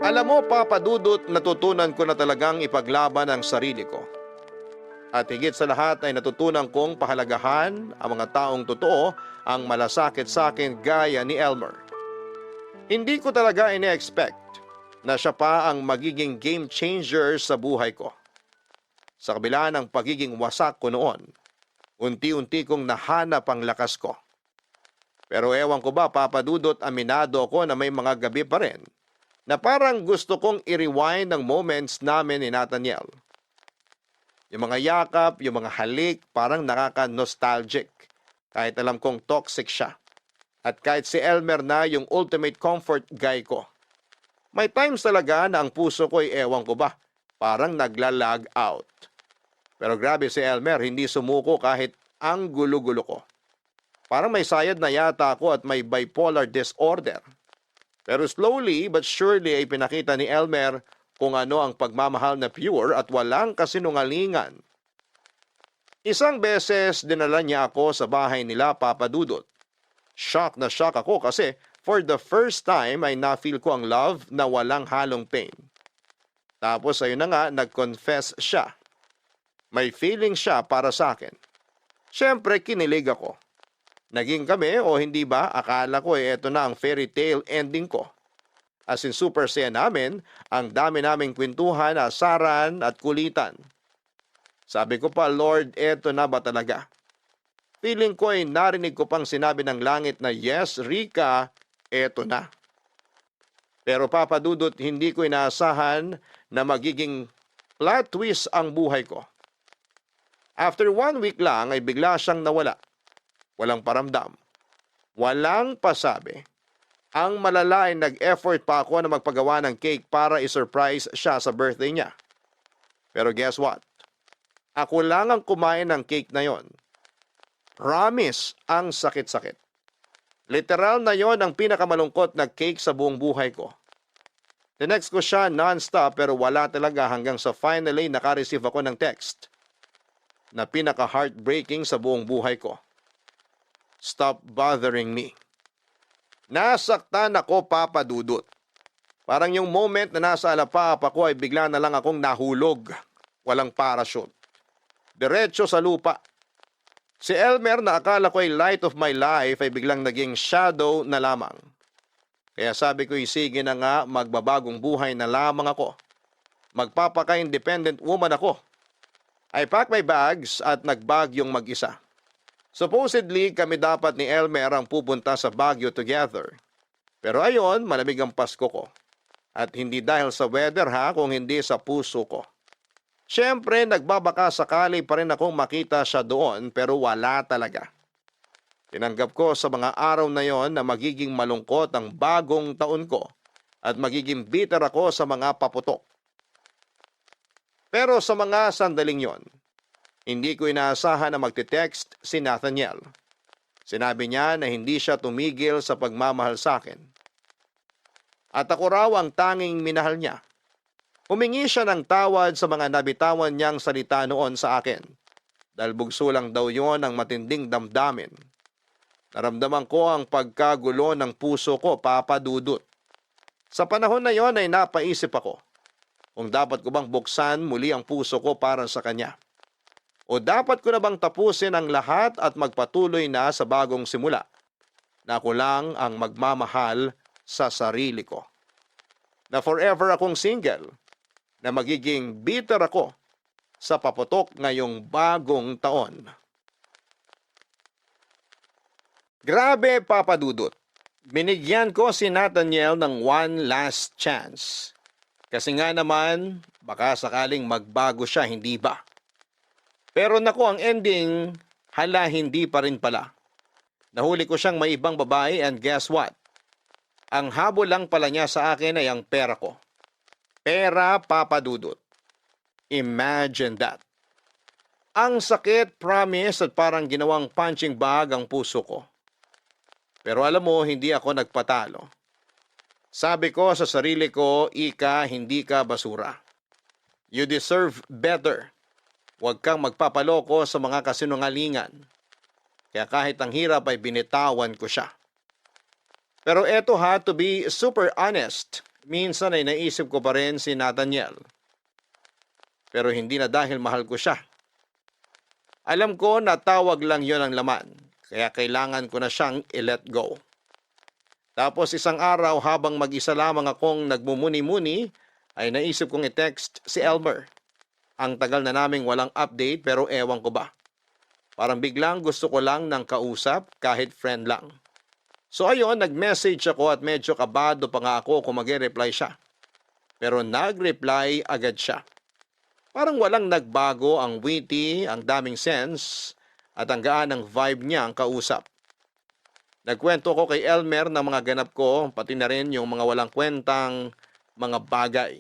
Alam mo, Papa Dudut, natutunan ko na talagang ipaglaban ang sarili ko. At higit sa lahat ay natutunan kong pahalagahan ang mga taong totoo ang malasakit sa akin gaya ni Elmer. Hindi ko talaga ine-expect na siya pa ang magiging game changer sa buhay ko. Sa kabila ng pagiging wasak ko noon, unti-unti kong nahanap ang lakas ko. Pero ewan ko ba, Papa Dudut, aminado ako na may mga gabi pa rin na parang gusto kong i-rewind ang moments namin ni Nathaniel. Yung mga yakap, yung mga halik, parang nakaka-nostalgic. Kahit alam kong toxic siya. At kahit si Elmer na yung ultimate comfort guy ko. May times talaga na ang puso ko ay ewan ko ba, parang naglalag out. Pero grabe si Elmer, hindi sumuko kahit ang gulo-gulo ko. Parang may sayad na yata ako at may bipolar disorder. Pero slowly but surely ay pinakita ni Elmer kung ano ang pagmamahal na pure at walang kasinungalingan. Isang beses dinala niya ako sa bahay nila, Papa Dudut. Shock na shock ako kasi for the first time ay na-feel ko ang love na walang halong pain. Tapos ayun na nga, nag-confess siya. May feeling siya para sa akin. Siyempre, kinilig ako. Naging kami o hindi ba, akala ko eto na ang fairy tale ending ko. As in super saya namin, ang dami naming kwentuhan, asaran at kulitan. Sabi ko pa, Lord, eto na ba talaga? Feeling ko ay narinig ko pang sinabi ng langit na yes, Rika, eto na. Pero Papa Dudut, hindi ko inaasahan na magiging plot twist ang buhay ko. After 1 week lang ay bigla siyang nawala. Walang paramdam. Walang pasabi. Ang malala ay nag-effort pa ako na magpagawa ng cake para i-surprise siya sa birthday niya. Pero guess what? Ako lang ang kumain ng cake na yon. Promise, ang sakit-sakit. Literal na yon ang pinakamalungkot na cake sa buong buhay ko. Tinext ko siya non-stop pero wala talaga hanggang sa finally naka-receive ako ng text na pinaka-heartbreaking sa buong buhay ko. Stop bothering me. Nasaktan ako, Papa Dudut. Parang yung moment na nasa alapapa ko ay bigla na lang akong nahulog. Walang parachute. Diretso sa lupa. Si Elmer na akala ko ay light of my life ay biglang naging shadow na lamang. Kaya sabi ko, sige na nga, magbabagong buhay na lamang ako. Magpapaka-independent woman ako. I packed my bags at nagbagyong mag-isa. Supposedly, kami dapat ni Elmer ang pupunta sa Baguio together. Pero ayon, malamig ang Pasko ko. At hindi dahil sa weather kung hindi sa puso ko. Siyempre, nagbabaka sakali pa rin akong makita siya doon pero wala talaga. Tinanggap ko sa mga araw na yon na magiging malungkot ang bagong taon ko at magiging bitter ako sa mga paputok. Pero sa mga sandaling yon, hindi ko inaasahan na magte-text si Nathaniel. Sinabi niya na hindi siya tumigil sa pagmamahal sa akin. At ako raw ang tanging minahal niya. Humingi siya ng tawad sa mga nabitawan niyang salita noon sa akin. Dahil bugso lang daw yon ang matinding damdamin. Naramdaman ko ang pagkagulo ng puso ko, Papa Dudut. Sa panahon na yon ay napaisip ako kung dapat ko bang buksan muli ang puso ko para sa kanya. O dapat ko na bang tapusin ang lahat at magpatuloy na sa bagong simula na ako lang ang magmamahal sa sarili ko. Na forever akong single, na magiging bitter ako sa paputok ngayong bagong taon. Grabe, Papa Dudut. Binigyan ko si Nathaniel ng one last chance. Kasi nga naman, baka sakaling magbago siya, hindi ba? Pero naku, ang ending, hala hindi pa rin pala. Nahuli ko siyang may ibang babae and guess what? Ang habol lang pala niya sa akin ay ang pera ko. Pera, Papa Dudut. Imagine that. Ang sakit, promise, at parang ginawang punching bag ang puso ko. Pero alam mo, hindi ako nagpatalo. Sabi ko sa sarili ko, Ika, hindi ka basura. You deserve better. Huwag kang magpapaloko sa mga kasinungalingan. Kaya kahit ang hirap ay binitawan ko siya. Pero eto to be super honest, minsan ay naisip ko pa rin si Nathaniel. Pero hindi na dahil mahal ko siya. Alam ko na tawag lang yon ang laman, kaya kailangan ko na siyang i-let go. Tapos isang araw habang mag-isa lamang akong nagmumuni-muni, ay naisip kong i-text si Elmer. Ang tagal na naming walang update pero ewan ko ba. Parang biglang gusto ko lang ng kausap kahit friend lang. So ayun, nag-message ako at medyo kabado pa nga ako kung mag-reply siya. Pero nag-reply agad siya. Parang walang nagbago, ang witty, ang daming sense, at ang gaan ng vibe niya ang kausap. Nagkwento ko kay Elmer ng mga ganap ko, pati na rin yung mga walang kwentang mga bagay.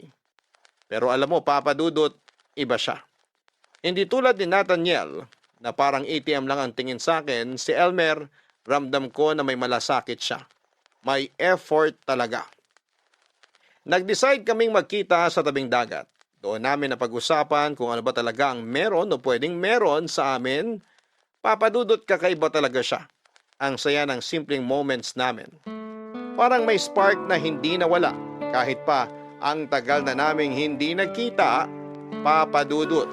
Pero alam mo, Papa Dudut, iba siya. Hindi tulad ni Nathaniel, na parang ATM lang ang tingin sa akin, si Elmer, ramdam ko na may malasakit siya. May effort talaga. Nag-decide kaming magkita sa tabing dagat. Doon namin napag-usapan kung ano ba talaga ang meron o pwedeng meron sa amin. Papa Dudut, kakaiba talaga siya. Ang saya ng simpleng moments namin. Parang may spark na hindi nawala kahit pa ang tagal na naming hindi nagkita, Papa Dudut.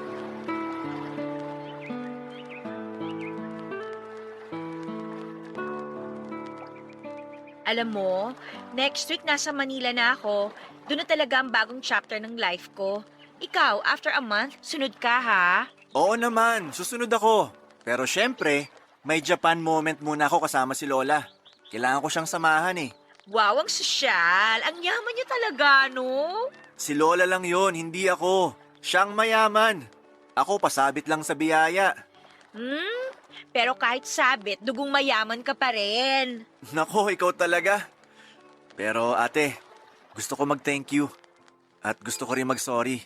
Alam mo, next week nasa Manila na ako. Doon na talaga ang bagong chapter ng life ko. Ikaw, after a month, sunod ka ha? Oo naman, susunod ako. Pero syempre, may Japan moment muna ako kasama si Lola. Kailangan ko siyang samahan eh. Wow, ang sosyal. Ang yaman niya talaga, no? Si Lola lang yon, hindi ako. Siyang mayaman. Ako pasabit lang sa biyaya. Pero kahit sabit, dugong mayaman ka pa rin. Nako, ikaw talaga. Pero ate, gusto ko mag-thank you. At gusto ko rin mag-sorry.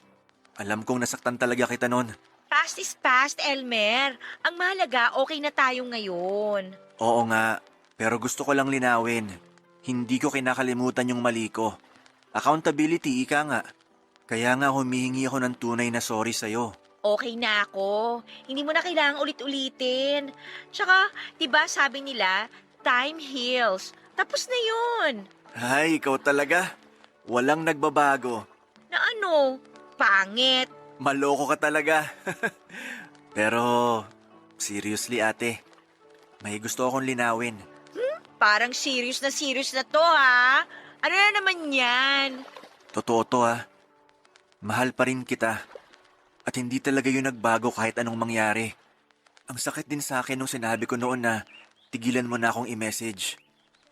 Alam kong nasaktan talaga kita noon. Past is past, Elmer. Ang mahalaga, okay na tayo ngayon. Oo nga, pero gusto ko lang linawin. Hindi ko kinakalimutan yung mali ko. Accountability, ika nga. Kaya nga humihingi ako ng tunay na sorry sa'yo. Okay na ako. Hindi mo na kailangang ulit-ulitin. Tsaka, diba sabi nila, time heals. Tapos na yun. Ay, ikaw talaga. Walang nagbabago. Na ano? Pangit. Maloko ka talaga. Pero, seriously ate, may gusto akong linawin. Parang serious na to ha. Ano na naman yan? Totoo to ha. Mahal pa rin kita. At hindi talaga yun nagbago kahit anong mangyari. Ang sakit din sa akin nung sinabi ko noon na tigilan mo na akong i-message.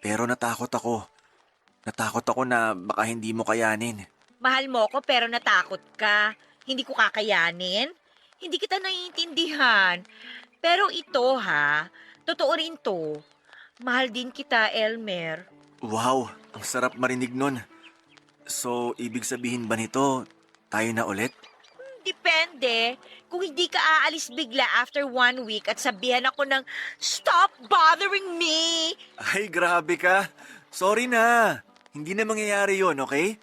Pero natakot ako. Natakot ako na baka hindi mo kayanin. Mahal mo ko pero natakot ka. Hindi ko kakayanin. Hindi kita naiintindihan. Pero ito ha, totoo rin to. Mahal din kita, Elmer. Wow, ang sarap marinig nun. So, ibig sabihin ba nito, tayo na ulit? Depende. Kung hindi ka aalis bigla after 1 week at sabihan ako ng, "Stop bothering me!" Ay, grabe ka. Sorry na. Hindi na mangyayari yon, okay?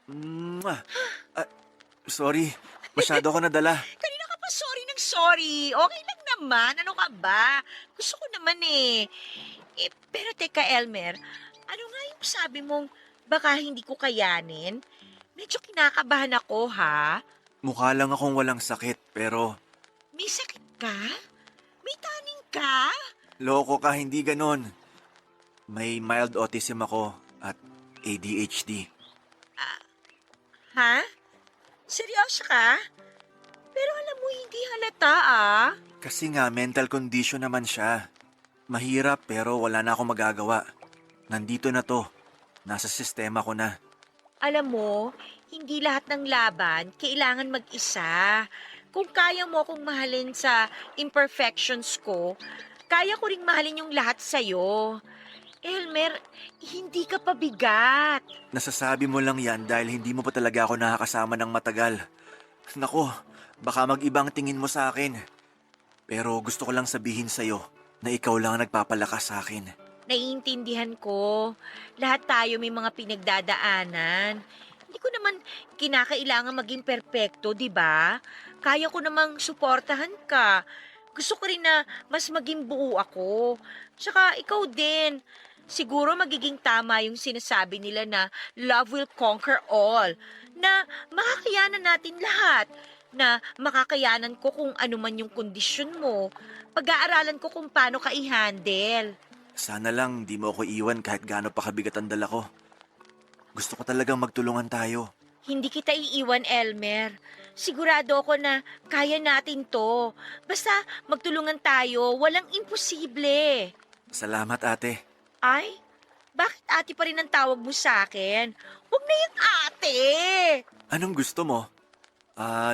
Mwah. Sorry, masyado ako nadala. Kanina ka pa sorry ng sorry. Okay lang naman. Ano ka ba? Gusto ko naman eh. Pero teka, Elmer. Ano nga yung sabi mong baka hindi ko kayanin? Medyo kinakabahan ako, ha? Mukha lang akong walang sakit, pero May sakit ka? May taning ka? loko ka, hindi ganon. May mild autism ako at ADHD. Ha? Seryoso ka? Pero alam mo, hindi halata ah. Kasi nga, mental condition naman siya. Mahirap pero wala na akong magagawa. Nandito na to. Nasa sistema ko na. Alam mo, hindi lahat ng laban kailangan mag-isa. Kung kaya mo akong mahalin sa imperfections ko, kaya ko ring mahalin yung lahat sa'yo. Elmer, hindi ka pabigat. Nasasabi mo lang yan dahil hindi mo pa talaga ako nakakasama ng matagal. Nako, baka mag-ibang tingin mo sa akin. Pero gusto ko lang sabihin sa'yo na ikaw lang ang nagpapalakas sa akin. Naiintindihan ko. Lahat tayo may mga pinagdadaanan. Hindi ko naman kinakailangan maging perpekto, di ba? Kaya ko namang suportahan ka. Gusto ko rin na mas maging buo ako. Tsaka ikaw din. Siguro magiging tama yung sinasabi nila na love will conquer all. Na makakayanan natin lahat. Na makakayanan ko kung ano man yung kondisyon mo. Pag-aaralan ko kung paano ka i-handle. Sana lang di mo ako iwan kahit gaano pa kabigat ang dala ko. Gusto ko talagang magtulungan tayo. Hindi kita iiwan, Elmer. Sigurado ako na kaya natin to. Basta magtulungan tayo, walang imposible. Salamat ate. Ay, bakit ate pa rin ang tawag mo sa akin? Huwag na yung ate! Anong gusto mo?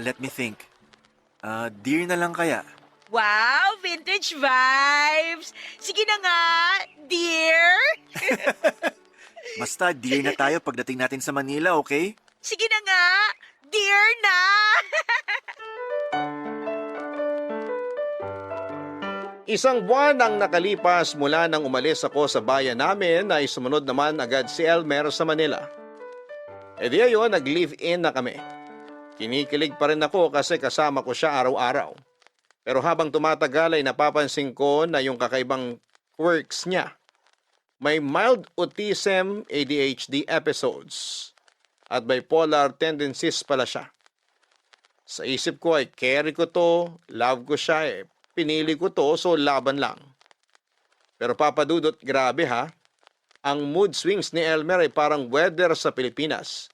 Let me think. Dear na lang kaya? Wow, vintage vibes! Sige na nga, dear! Basta dear na tayo pagdating natin sa Manila, okay? Sige na nga, dear na! Isang buwan ang nakalipas mula nang umalis ako sa bayan namin ay sumunod naman agad si Elmer sa Manila. E di ayon, nag-live-in na kami. Kinikilig pa rin ako kasi kasama ko siya araw-araw. Pero habang tumatagal ay napapansin ko na yung kakaibang quirks niya. May mild autism, ADHD episodes at bipolar tendencies pala siya. Sa isip ko ay carry ko to, love ko siya pinili ko to so laban lang. Pero papadudot, grabe ha. Ang mood swings ni Elmer ay parang weather sa Pilipinas.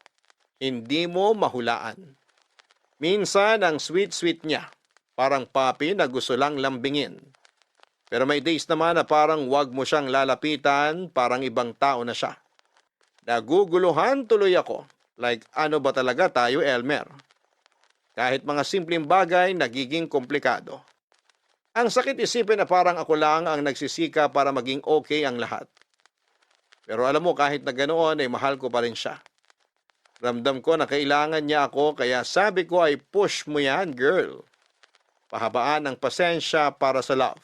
Hindi mo mahulaan. Minsan ang sweet-sweet niya, parang papi na gusto lang lambingin. Pero may days naman na parang wag mo siyang lalapitan, parang ibang tao na siya. Naguguluhan tuloy ako. Like, ano ba talaga tayo, Elmer? Kahit mga simpleng bagay, nagiging komplikado. Ang sakit isipin na parang ako lang ang nagsisika para maging okay ang lahat. Pero alam mo, kahit na ganoon, ay mahal ko pa rin siya. Ramdam ko na kailangan niya ako, kaya sabi ko ay push mo yan, girl. Pahabaan ng pasensya para sa love.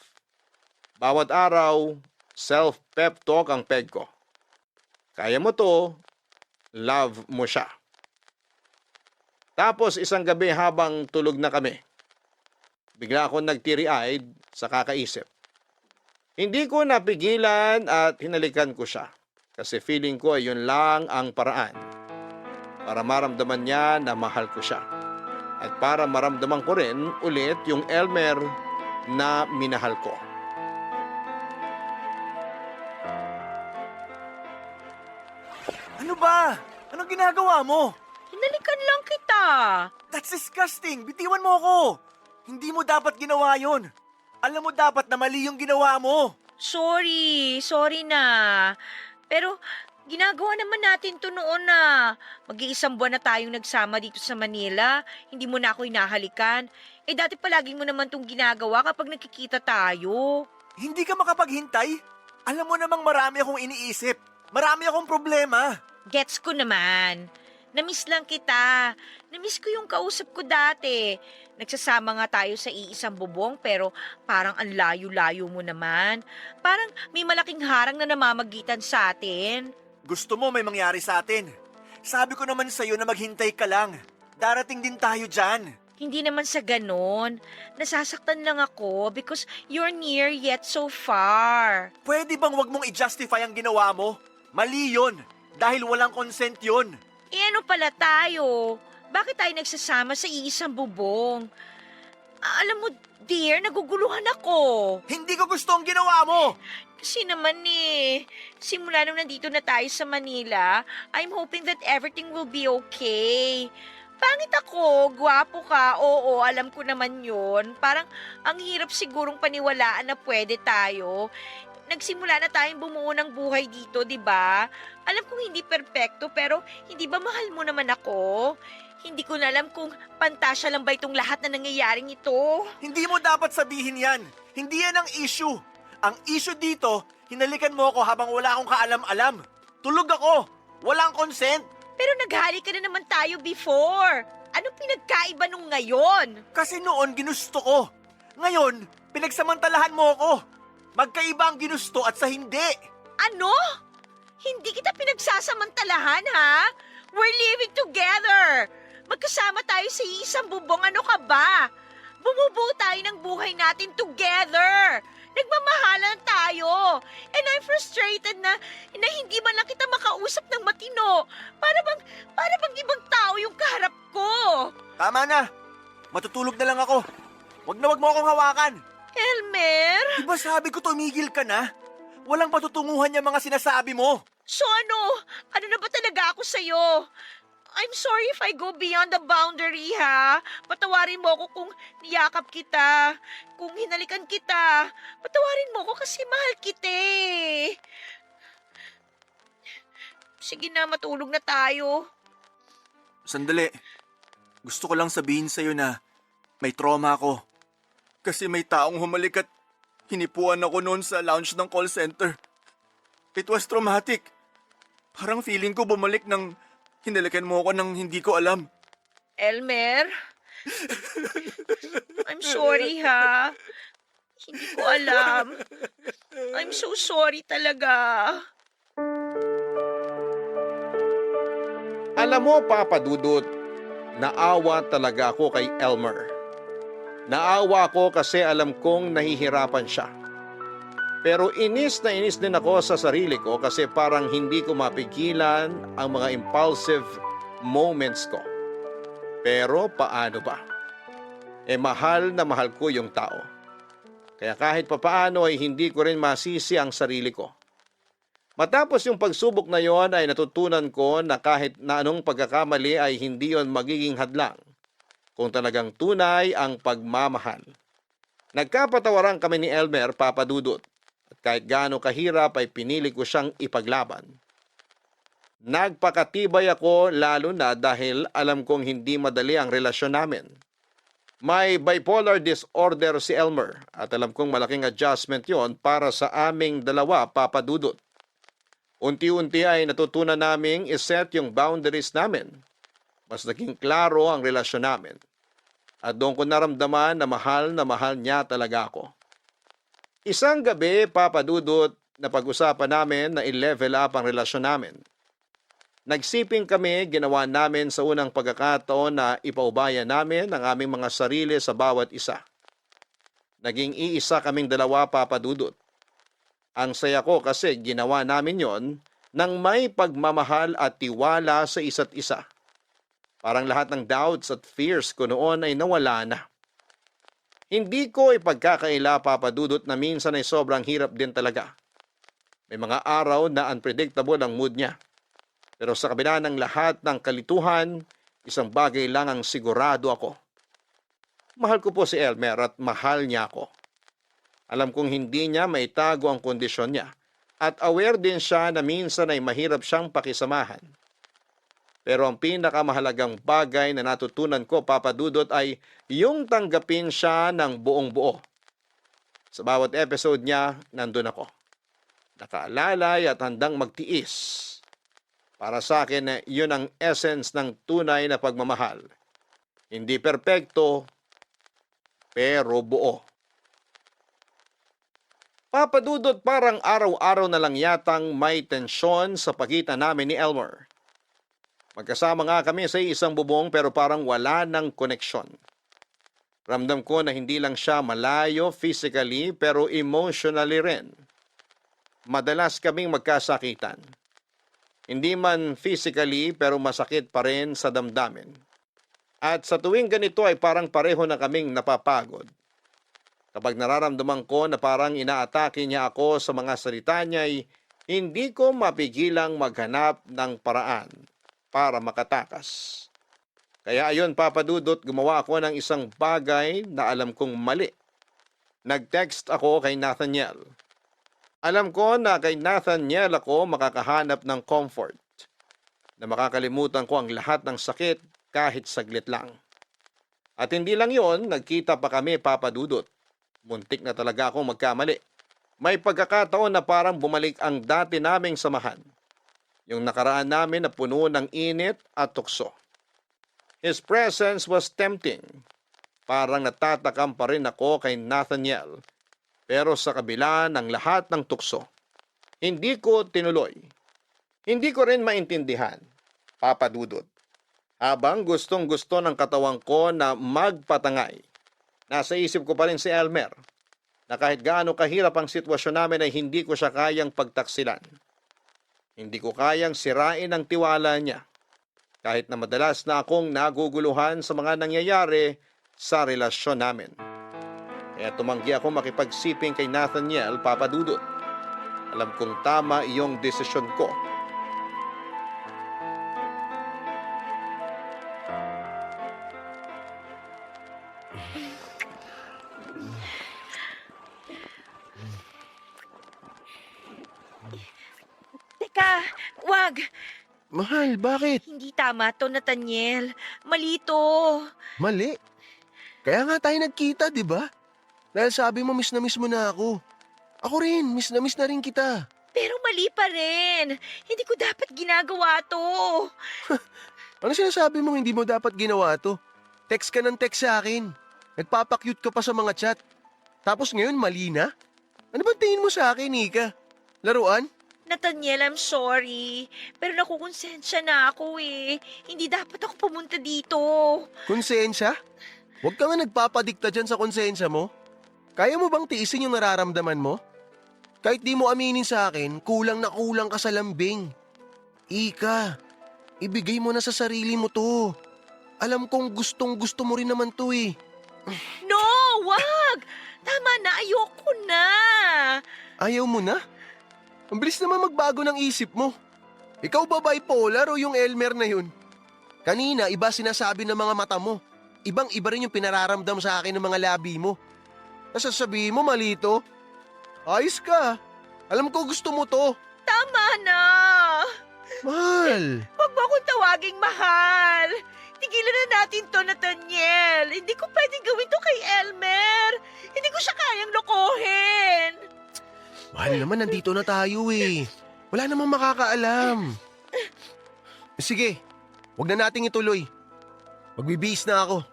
Bawat araw, self-pep talk ang peg ko. Kaya mo to, love mo siya. Tapos isang gabi habang tulog na kami, bigla akong nagtiri-eyed sa kakaisip. Hindi ko napigilan at hinalikan ko siya kasi feeling ko ay yun lang ang paraan para maramdaman niya na mahal ko siya at para maramdaman ko rin ulit yung Elmer na minahal ko. Ano ba? Anong ginagawa mo? Hinalikan lang kita. That's disgusting! Bitiwan mo ako! Hindi mo dapat ginawa yon. Alam mo dapat na mali yung ginawa mo. Sorry na. Pero ginagawa naman natin to noon na. Mag-iisang buwan na tayong nagsama dito sa Manila. Hindi mo na ako hinahalikan. Eh dati palagi mo naman tong ginagawa kapag nakikita tayo. Hindi ka makapaghintay? Alam mo namang marami akong iniisip. Marami akong problema. Gets ko naman. Namiss lang kita. Namiss ko yung kausap ko dati. Nagsasama nga tayo sa iisang bubong pero parang ang layo-layo mo naman. Parang may malaking harang na namamagitan sa atin. Gusto mo may mangyari sa atin. Sabi ko naman sa'yo na maghintay ka lang. Darating din tayo dyan. Hindi naman sa ganon. Nasasaktan lang ako because you're near yet so far. Pwede bang wag mong i-justify ang ginawa mo? Mali yun. Dahil walang consent yun. Eh ano pala tayo? Bakit tayo nagsasama sa iisang bubong? Alam mo, dear, naguguluhan ako. Hindi ko gusto ang ginawa mo. Kasi naman simula nung nandito na tayo sa Manila, I'm hoping that everything will be okay. Pangit ako, gwapo ka, oo, alam ko naman yun. Parang ang hirap sigurong paniwalaan na pwede tayo. Nagsimula na tayong bumuo ng buhay dito, di ba? Alam kong hindi perpekto, pero hindi ba mahal mo naman ako? Hindi ko na alam kung pantasya lang ba itong lahat na nangyayaring ito. Hindi mo dapat sabihin yan. Hindi yan ang issue. Ang issue dito, hinalikan mo ako habang wala akong kaalam-alam. Tulog ako. Walang consent. Pero naghali ka na naman tayo before. Anong pinagkaiba nung ngayon? Kasi noon ginusto ko. Ngayon, pinagsamantalahan mo ako. Magkaiba ang ginusto at sa hindi. Ano? Hindi kita pinagsasamantalahan, ha? We're living together. Magkasama tayo sa isang bubong. Ano ka ba? Bumubuo tayo ng buhay natin together. Nagmamahalan tayo. And I'm frustrated na hindi man lang kita makausap ng matino. Para bang ibang tao yung kaharap ko. Tama na. Matutulog na lang ako. Wag mo akong hawakan. Elmer? Diba sabi ko tumigil ka na? Walang patutunguhan yung mga sinasabi mo. So ano? Ano na ba talaga ako sa'yo? I'm sorry if I go beyond the boundary, ha? Patawarin mo ako kung niyakap kita, kung hinalikan kita. Patawarin mo ako kasi mahal kita eh. Sige na, matulog na tayo. Sandali. Gusto ko lang sabihin sa'yo na may trauma ako. Kasi may taong humalik at hinipuan ako noon sa lounge ng call center. It was traumatic. Parang feeling ko bumalik nang hinalikan mo ako nang hindi ko alam. Elmer? I'm sorry, ha? Hindi ko alam. I'm so sorry talaga. Alam mo, Papa Dudut, naawa talaga ako kay Elmer. Naawa ako kasi alam kong nahihirapan siya. Pero inis na inis din ako sa sarili ko kasi parang hindi ko mapigilan ang mga impulsive moments ko. Pero paano ba? Mahal na mahal ko yung tao. Kaya kahit papaano ay hindi ko rin masisi ang sarili ko. Matapos yung pagsubok na yon ay natutunan ko na kahit na anong pagkakamali ay hindi yon magiging hadlang kung talagang tunay ang pagmamahal. Nagkapatawaran kami ni Elmer, Papa Dudut, at kahit gaano kahirap ay pinili ko siyang ipaglaban. Nagpakatibay ako lalo na dahil alam kong hindi madali ang relasyon namin. May bipolar disorder si Elmer at alam kong malaking adjustment yon para sa aming dalawa, Papa Dudut. Unti-unti ay natutunan naming iset yung boundaries namin. Mas naging klaro ang relasyon namin. At doon ko naramdaman na mahal niya talaga ako. Isang gabi, Papa Dudut, na pag-usapan namin na i-level up ang relasyon namin. Nagsiping kami, ginawa namin sa unang pagkakataon na ipaubaya namin ang aming mga sarili sa bawat isa. Naging iisa kaming dalawa, Papa Dudut. Ang saya ko kasi ginawa namin yon nang may pagmamahal at tiwala sa isa't isa. Parang lahat ng doubts at fears ko noon ay nawala na. Hindi ko ipagkakaila, Papa Dudut, na minsan ay sobrang hirap din talaga. May mga araw na unpredictable ang mood niya. Pero sa kabila ng lahat ng kalituhan, isang bagay lang ang sigurado ako. Mahal ko po si Elmer at mahal niya ako. Alam kong hindi niya maitago ang kondisyon niya at aware din siya na minsan ay mahirap siyang pakisamahan. Pero ang pinakamahalagang bagay na natutunan ko, Papa Dudut, ay yung tanggapin siya ng buong buo. Sa bawat episode niya, nandun ako. Nakaalalay at handang magtiis. Para sa akin, yun ang essence ng tunay na pagmamahal. Hindi perpekto, pero buo. Papa Dudut, parang araw-araw na lang yatang may tensyon sa pagitan namin ni Elmer. Magkasama nga kami sa isang bubong pero parang wala ng koneksyon. Ramdam ko na hindi lang siya malayo physically pero emotionally rin. Madalas kaming magkasakitan. Hindi man physically pero masakit pa rin sa damdamin. At sa tuwing ganito ay parang pareho na kaming napapagod. Kapag nararamdaman ko na parang inaatake niya ako sa mga salita niya ay hindi ko mapigilang maghanap ng paraan para makatakas. Kaya ayon, Papa Dudut, gumawa ako ng isang bagay na alam kong mali. Nag-text ako kay Nathaniel. Alam ko na kay Nathaniel ako makakahanap ng comfort. Na makakalimutan ko ang lahat ng sakit kahit saglit lang. At hindi lang yon, nagkita pa kami, Papa Dudut. Muntik na talaga akong magkamali. May pagkakataon na parang bumalik ang dati naming samahan. Yung nakaraan namin na puno ng init at tukso. His presence was tempting. Parang natatakam pa rin ako kay Nathaniel. Pero sa kabila ng lahat ng tukso, hindi ko tinuloy. Hindi ko rin maintindihan, Papa Dudut. Habang gustong-gusto ng katawan ko na magpatangay, nasa isip ko pa rin si Elmer, na kahit gaano kahirap ang sitwasyon namin ay hindi ko siya kayang pagtaksilan. Hindi ko kayang sirain ang tiwala niya, kahit na madalas na akong naguguluhan sa mga nangyayari sa relasyon namin. Kaya tumanggi ako makipagsiping kay Nathaniel, Papa Dudut. Alam kong tama iyong desisyon ko. Teka, wag! Mahal, bakit? Hindi tama to, Nathaniel. Mali to. Mali. Kaya nga tayo nagkita, di ba? Dahil sabi mo miss mo na ako. Ako rin, miss na rin kita. Pero mali pa rin. Hindi ko dapat ginagawa to. Ano sinasabi mong hindi mo dapat ginawa to? Text ka ng text sa akin. Nagpapakyut ka pa sa mga chat. Tapos ngayon mali na? Ano ba tingin mo sa akin, Nika? Laruan? Nathaniel, I'm sorry. Pero nakukonsensya na ako eh. Hindi dapat ako pumunta dito. Konsensya? Huwag ka nga nagpapadikta dyan sa konsensya mo. Kaya mo bang tiisin yung nararamdaman mo? Kahit di mo aminin sa akin, kulang na kulang ka sa lambing. Ika, ibigay mo na sa sarili mo to. Alam kong gustong gusto mo rin naman to eh. No, wag! Tama na, ayoko na. Ayaw mo na? Ang bilis naman magbago ng isip mo. Ikaw ba bipolar o yung Elmer na yun? Kanina, iba sinasabi ng mga mata mo. Ibang-iba rin yung pinararamdam sa akin ng mga labi mo. Nasasabihin mo mali to? Ayos ka. Alam ko gusto mo to. Tama na! Mahal. Huwag mo akong tawaging mahal. Tigilan na natin to, Nathaniel. Hindi ko pwedeng gawin to kay Elmer. Hindi ko siya kayang lokohin. Mahal naman, nandito na tayo eh. Wala namang makakaalam. Sige, wag na nating ituloy. Magbibihis na ako.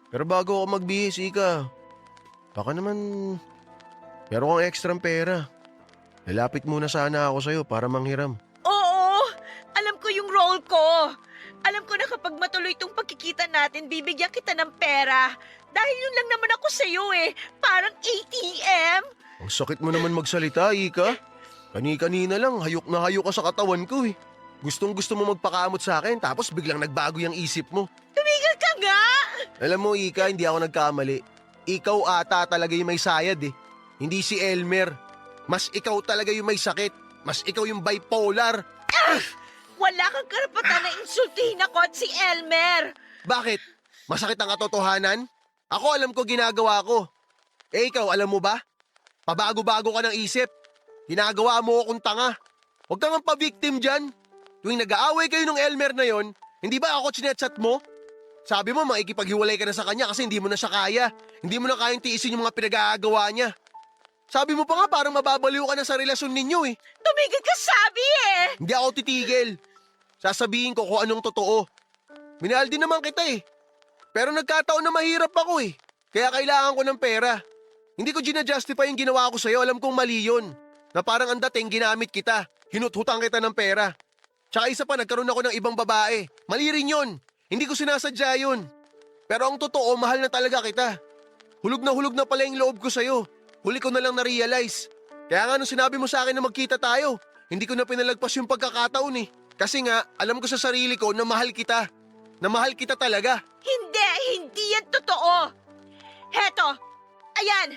Pero bago ako magbihis, Ika, baka naman meron kang ekstrang pera. Lalapit muna sana ako sa'yo para manghiram. Oo, alam ko yung role ko. Alam ko na kapag matuloy itong pagkikita natin, bibigyan kita ng pera. Dahil yun lang naman ako sa'yo eh. Parang ATM. Ang sakit mo naman magsalita, Ika. Kani-kanina lang, hayok na hayok ka sa katawan ko eh. Gustong-gusto mo magpakamot sa akin tapos biglang nagbago yung isip mo. Tumigil ka nga! Alam mo, Ika, hindi ako nagkamali. Ikaw ata talaga yung may sayad eh. Hindi si Elmer. Mas ikaw talaga yung may sakit. Mas ikaw yung bipolar. Wala kang karapatan na insultihin ako at si Elmer. Bakit? Masakit ang katotohanan? Ako alam ko ginagawa ko. Eh ikaw, alam mo ba? Pabago-bago ka ng isip. Ginagawa mo akong tanga. Huwag kang pa-victim dyan. Tuwing nag-aaway kayo ng Elmer na yon, hindi ba ako chinechat mo? Sabi mo makikipaghiwalay ka na sa kanya kasi hindi mo na siya kaya. Hindi mo na kayang tiisin yung mga pinag-aagawa niya. Sabi mo pa nga parang mababaliw ka na sa relasyon ninyo eh. Tumigil ka sabi eh. Hindi ako titigil. Sasabihin ko kung anong totoo. Minahal din naman kita eh. Pero nagkataon na mahirap ako eh. Kaya kailangan ko ng pera. Hindi ko gina-justify yung ginawa ko sa'yo. Alam kong mali yun. Na parang ang dating ginamit kita. Hinuthutang kita ng pera. Tsaka isa pa, nagkaroon ako ng ibang babae. Mali rin yun. Hindi ko sinasadya yun. Pero ang totoo, mahal na talaga kita. Hulog na pala yung loob ko sa'yo. Huli ko na lang na-realize. Kaya nga nung sinabi mo sa akin na magkita tayo, hindi ko na pinalagpas yung pagkakataon eh. Kasi nga, alam ko sa sarili ko na mahal kita. Na mahal kita talaga. Hindi yan totoo. Heto, ayan.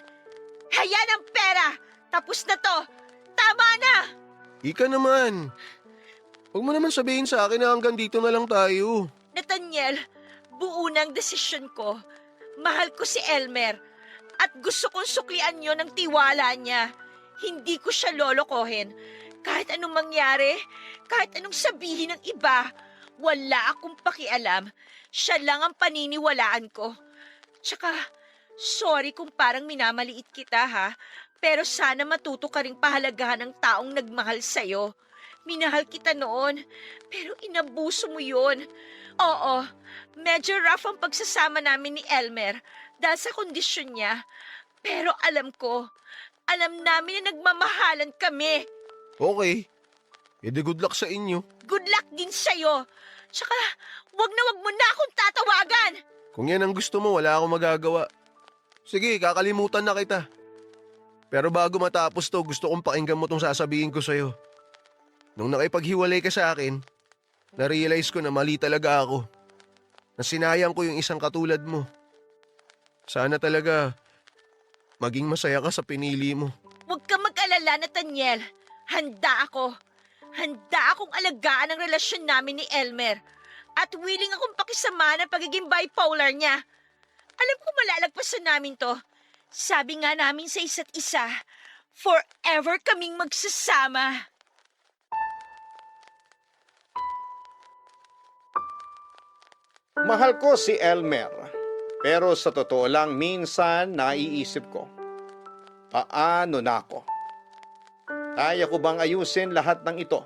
Ayan ang pera. Tapos na to. Tama na. Ika naman. Huwag mo naman sabihin sa akin na hanggang dito na lang tayo. Nathaniel, buo na ang desisyon ko. Mahal ko si Elmer. At gusto kong suklian niyo ng tiwala niya. Hindi ko siya lolokohin. Kahit anong mangyari, kahit anong sabihin ng iba, wala akong pakialam. Siya lang ang paniniwalaan ko. Tsaka, sorry kung parang minamaliit kita ha, pero sana matuto ka ring pahalagahan ng taong nagmahal sa'yo. Minahal kita noon, pero inabuso mo yun. Oo, medyo rough ang pagsasama namin ni Elmer dahil sa kondisyon niya. Pero alam namin na nagmamahalan kami. Okay. Edi good luck sa inyo. Good luck din sa'yo. Tsaka, wag mo na akong tatawagan. Kung yan ang gusto mo, wala akong magagawa. Sige, kakalimutan na kita. Pero bago matapos to, gusto kong pakinggan mo tong sasabihin ko sa'yo. Nung nakipaghiwalay ka sa akin, na-realize ko na mali talaga ako. Na sinayang ko yung isang katulad mo. Sana talaga maging masaya ka sa pinili mo. Huwag ka mag-alala, Nathaniel. Handa ako. Handa akong alagaan ang relasyon namin ni Elmer. At willing akong pakisama ng pagiging bipolar niya. Alam ko malalagpasan namin to. Sabi nga namin sa isa't isa, forever kaming magsasama. Mahal ko si Elmer. Pero sa totoo lang, minsan naiisip ko, paano na ako? Kaya ko bang ayusin lahat ng ito?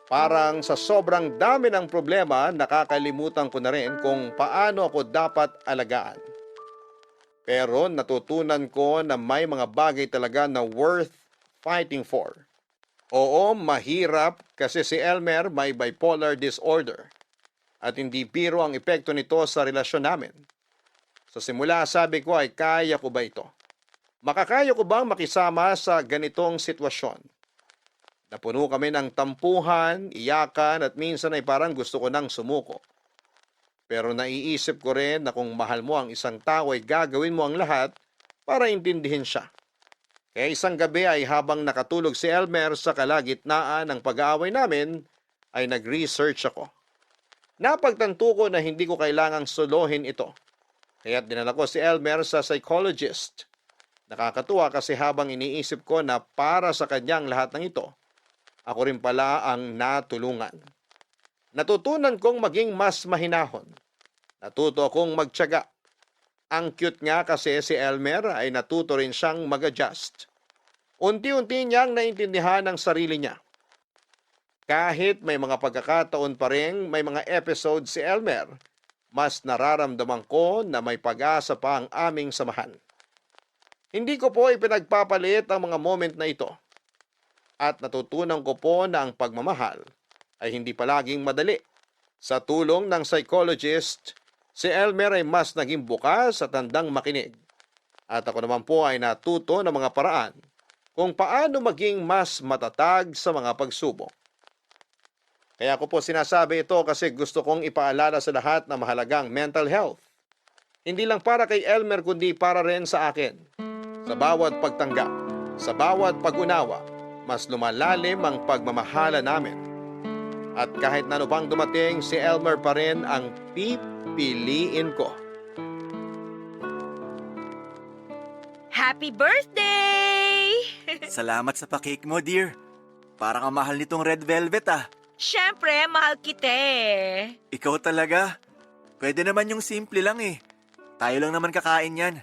Parang sa sobrang dami ng problema, nakakalimutan ko na rin kung paano ako dapat alagaan. Pero natutunan ko na may mga bagay talaga na worth fighting for. Oo, mahirap kasi si Elmer may bipolar disorder. At hindi biro ang epekto nito sa relasyon namin. Sa simula sabi ko ay kaya ko ba ito? Makakaya ko bang makisama sa ganitong sitwasyon? Napuno kami ng tampuhan, iyakan at minsan ay parang gusto ko nang sumuko. Pero naiisip ko rin na kung mahal mo ang isang tao ay gagawin mo ang lahat para intindihin siya. Kaya isang gabi ay habang nakatulog si Elmer sa kalagitnaan ng pag-aaway namin, ay nag-research ako. Napagtanto ko na hindi ko kailangang solohin ito. Kaya't dinala ko si Elmer sa psychologist. Nakakatuwa kasi habang iniisip ko na para sa kanyang lahat ng ito, ako rin pala ang natulungan. Natutunan kong maging mas mahinahon. Natuto akong magtiyaga. Ang cute nga kasi si Elmer ay natuto rin siyang mag-adjust. Unti-unti niyang naintindihan ang sarili niya. Kahit may mga pagkakataon pa rin may mga episode si Elmer, mas nararamdaman ko na may pag-asa pa ang aming samahan. Hindi ko po ipinagpapalit ang mga moment na ito. At natutunan ko po na ang pagmamahal ay hindi palaging madali. Sa tulong ng psychologist, si Elmer ay mas naging bukas at handang makinig. At ako naman po ay natuto ng mga paraan kung paano maging mas matatag sa mga pagsubok. Kaya ko po sinasabi ito kasi gusto kong ipaalala sa lahat na mahalagang mental health. Hindi lang para kay Elmer kundi para rin sa akin. Sa bawat pagtanggap, sa bawat pag-unawa, mas lumalalim ang pagmamahala namin. At kahit na ano pang dumating, si Elmer pa rin ang pipiliin ko. Happy birthday! Salamat sa pa-cake mo, dear. Parang ang mahal nitong red velvet ah. Siyempre, mahal kita eh. Ikaw talaga. Pwede naman yung simple lang eh. Tayo lang naman kakain yan.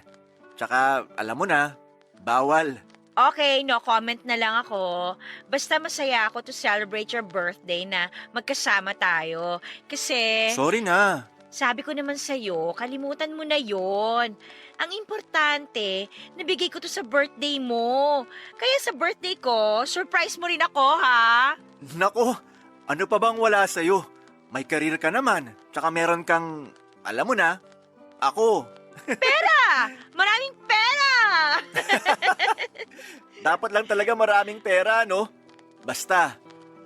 Tsaka, alam mo na, bawal. Okay, no comment na lang ako. Basta masaya ako to celebrate your birthday na magkasama tayo. Kasi, Sorry na. sabi ko naman sa'yo, kalimutan mo na yon. Ang importante, nabigay ko to sa birthday mo. Kaya sa birthday ko, surprise mo rin ako, ha? Nako, ano pa bang wala sa'yo? May karir ka naman. Tsaka meron kang, alam mo na, ako. Maraming pera! Dapat lang talaga maraming pera, no? Basta,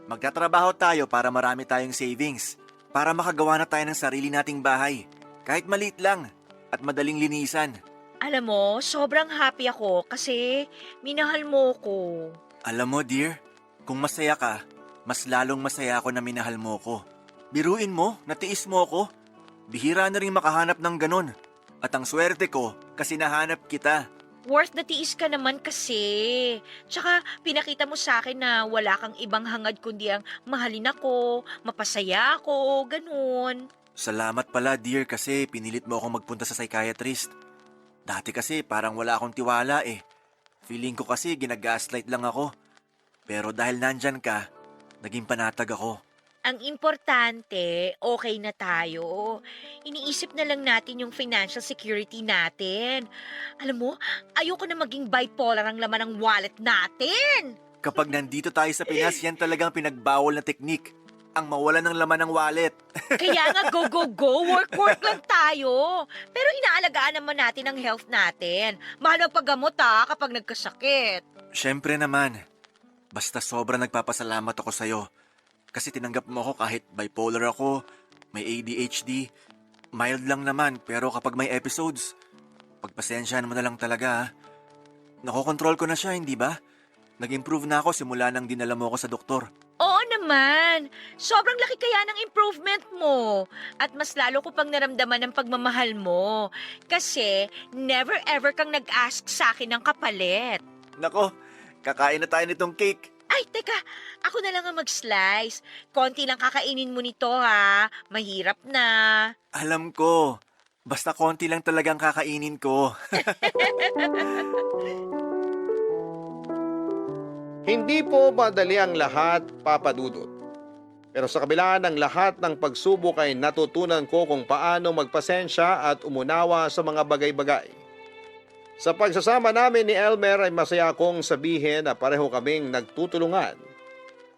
magtatrabaho tayo para marami tayong savings. Para makagawa na tayo ng sarili nating bahay. Kahit maliit lang at madaling linisan. Alam mo, sobrang happy ako kasi minahal mo ko. Alam mo, dear, kung masaya ka, mas lalong masaya ako na minahal mo ko. Biruin mo, natiis mo ko. Bihira na rin makahanap ng ganon. At ang swerte ko, kasi nahanap kita. Worth na tiis ka naman kasi. Tsaka pinakita mo sa akin na wala kang ibang hangad kundi ang mahalin ako, mapasaya ako, ganun. Salamat pala, dear, kasi pinilit mo akong magpunta sa psychiatrist. Dati kasi parang wala akong tiwala eh. Feeling ko kasi ginagaslight lang ako. Pero dahil nandyan ka, naging panatag ako. Ang importante, okay na tayo. Iniisip na lang natin yung financial security natin. Alam mo, ayoko na maging bipolar ang laman ng wallet natin. Kapag nandito tayo sa Pinas, yan talagang pinagbawal na teknik. Ang mawalan ng laman ng wallet. Kaya nga go, go, go, work lang tayo. Pero inaalagaan naman natin ang health natin. Mahal ang paggamot kapag nagkasakit. Siyempre naman. Basta sobrang nagpapasalamat ako sa'yo. Kasi tinanggap mo ako kahit bipolar ako, may ADHD. Mild lang naman, pero kapag may episodes, pagpasensyahan mo na lang talaga ha. Nakokontrol ko na siya, hindi ba? Nag-improve na ako simula nang dinala mo ako sa doktor. Oo naman. Sobrang laki kaya ng improvement mo. At mas lalo ko pang naramdaman ng pagmamahal mo. Kasi never ever kang nag-ask sa akin ng kapalit. Nako, kakain na tayo nitong cake. Ay, teka. Ako na lang ang mag-slice. Konti lang kakainin mo nito ha. Mahirap na. Alam ko. Basta konti lang talagang kakainin ko. Hindi po madali ang lahat, Papa Dudut. Pero sa kabila ng lahat ng pagsubok ay natutunan ko kung paano magpasensya at umunawa sa mga bagay-bagay. Sa pagsasama namin ni Elmer ay masaya akong sabihin na pareho kaming nagtutulungan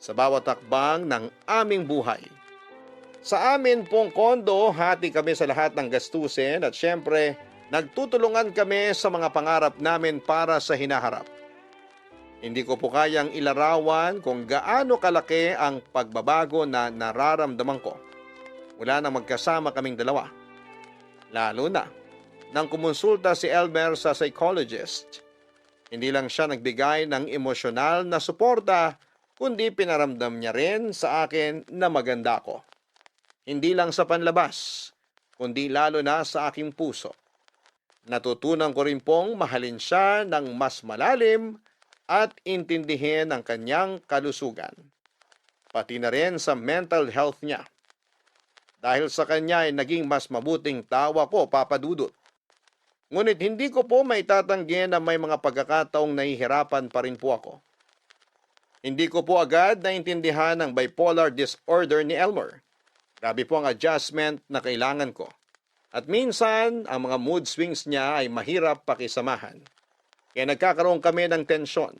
sa bawat takbang ng aming buhay. Sa amin pong kondo, hati kami sa lahat ng gastusin at syempre, nagtutulungan kami sa mga pangarap namin para sa hinaharap. Hindi ko po kayang ilarawan kung gaano kalaki ang pagbabago na nararamdaman ko mula na magkasama kaming dalawa. Lalo na nang kumonsulta si Elmer sa psychologist. Hindi lang siya nagbigay ng emosyonal na suporta, kundi pinaramdam niya rin sa akin na maganda ako. Hindi lang sa panlabas, kundi lalo na sa aking puso. Natutunan ko rin pong mahalin siya ng mas malalim at intindihin ang kanyang kalusugan. Pati na rin sa mental health niya. Dahil sa kanya ay naging mas mabuting tao ako, Papa Dudut. Ngunit hindi ko po may tatanggi na may mga pagkakataong nahihirapan pa rin po ako. Hindi ko po agad naintindihan ang bipolar disorder ni Elmer. Grabe po ang adjustment na kailangan ko. At minsan, ang mga mood swings niya ay mahirap pakisamahan. Kaya nagkakaroon kami ng tensyon.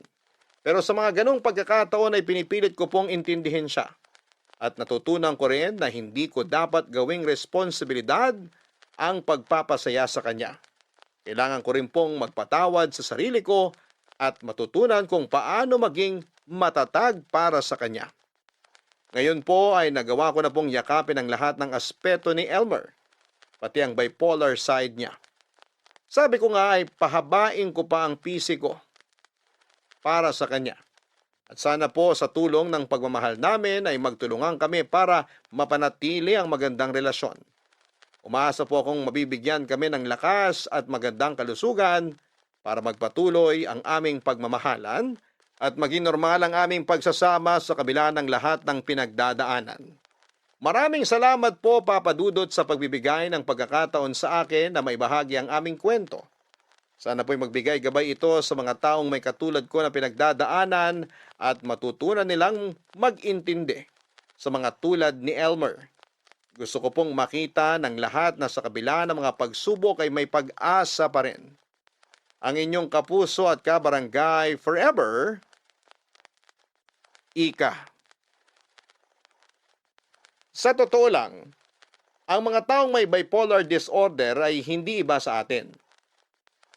Pero sa mga ganong pagkakataon ay pinipilit ko pong intindihin siya. At natutunan ko rin na hindi ko dapat gawing responsibilidad ang pagpapasaya sa kanya. Kailangan ko rin pong magpatawad sa sarili ko at matutunan kung paano maging matatag para sa kanya. Ngayon po ay nagawa ko na pong yakapin ang lahat ng aspeto ni Elmer, pati ang bipolar side niya. Sabi ko nga ay pahabain ko pa ang PC ko para sa kanya. At sana po sa tulong ng pagmamahal namin ay magtulungan kami para mapanatili ang magandang relasyon. Umaasa po akong mabibigyan kami ng lakas at magandang kalusugan para magpatuloy ang aming pagmamahalan at maging normal ang aming pagsasama sa kabila ng lahat ng pinagdadaanan. Maraming salamat po, Papa Dudut, sa pagbibigay ng pagkakataon sa akin na maibahagi ang aming kwento. Sana po'y magbigay gabay ito sa mga taong may katulad ko na pinagdadaanan at matutunan nilang mag-intindi sa mga tulad ni Elmer. Gusto ko pong makita ng lahat na sa kabila ng mga pagsubok ay may pag-asa pa rin. Ang inyong kapuso at kabarangay forever, Ika. Sa totoo lang, ang mga taong may bipolar disorder ay hindi iba sa atin.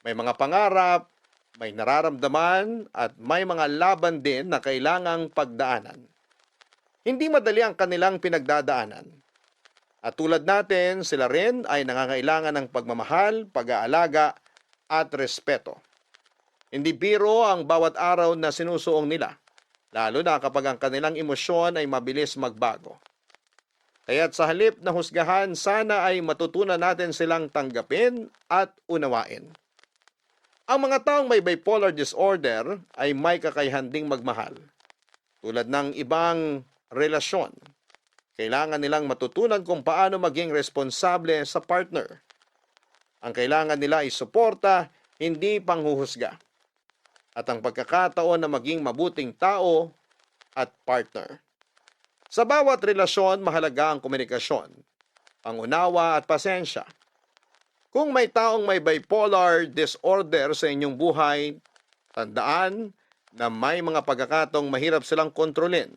May mga pangarap, may nararamdaman, at may mga laban din na kailangang pagdaanan. Hindi madali ang kanilang pinagdadaanan. At tulad natin, sila rin ay nangangailangan ng pagmamahal, pag-aalaga, at respeto. Hindi biro ang bawat araw na sinusuong nila, lalo na kapag ang kanilang emosyon ay mabilis magbago. Kaya't sa halip na husgahan, sana ay matutunan natin silang tanggapin at unawain. Ang mga taong may bipolar disorder ay may kakayahan ding magmahal. Tulad ng ibang relasyon, kailangan nilang matutunan kung paano maging responsable sa partner. Ang kailangan nila ay suporta, hindi panghuhusga. At ang pagkakataon na maging mabuting tao at partner. Sa bawat relasyon, mahalaga ang komunikasyon, pangunawa at pasensya. Kung may taong may bipolar disorder sa inyong buhay, tandaan na may mga pagkakataong mahirap silang kontrolin.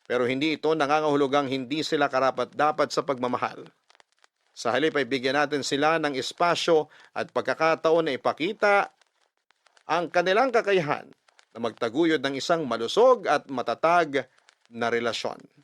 Pero hindi ito nangangahulugang hindi sila karapat-dapat sa pagmamahal. Sa halip ay bigyan natin sila ng espasyo at pagkakataon na ipakita ang kanilang kakayahan na magtaguyod ng isang malusog at matatag na relasyon.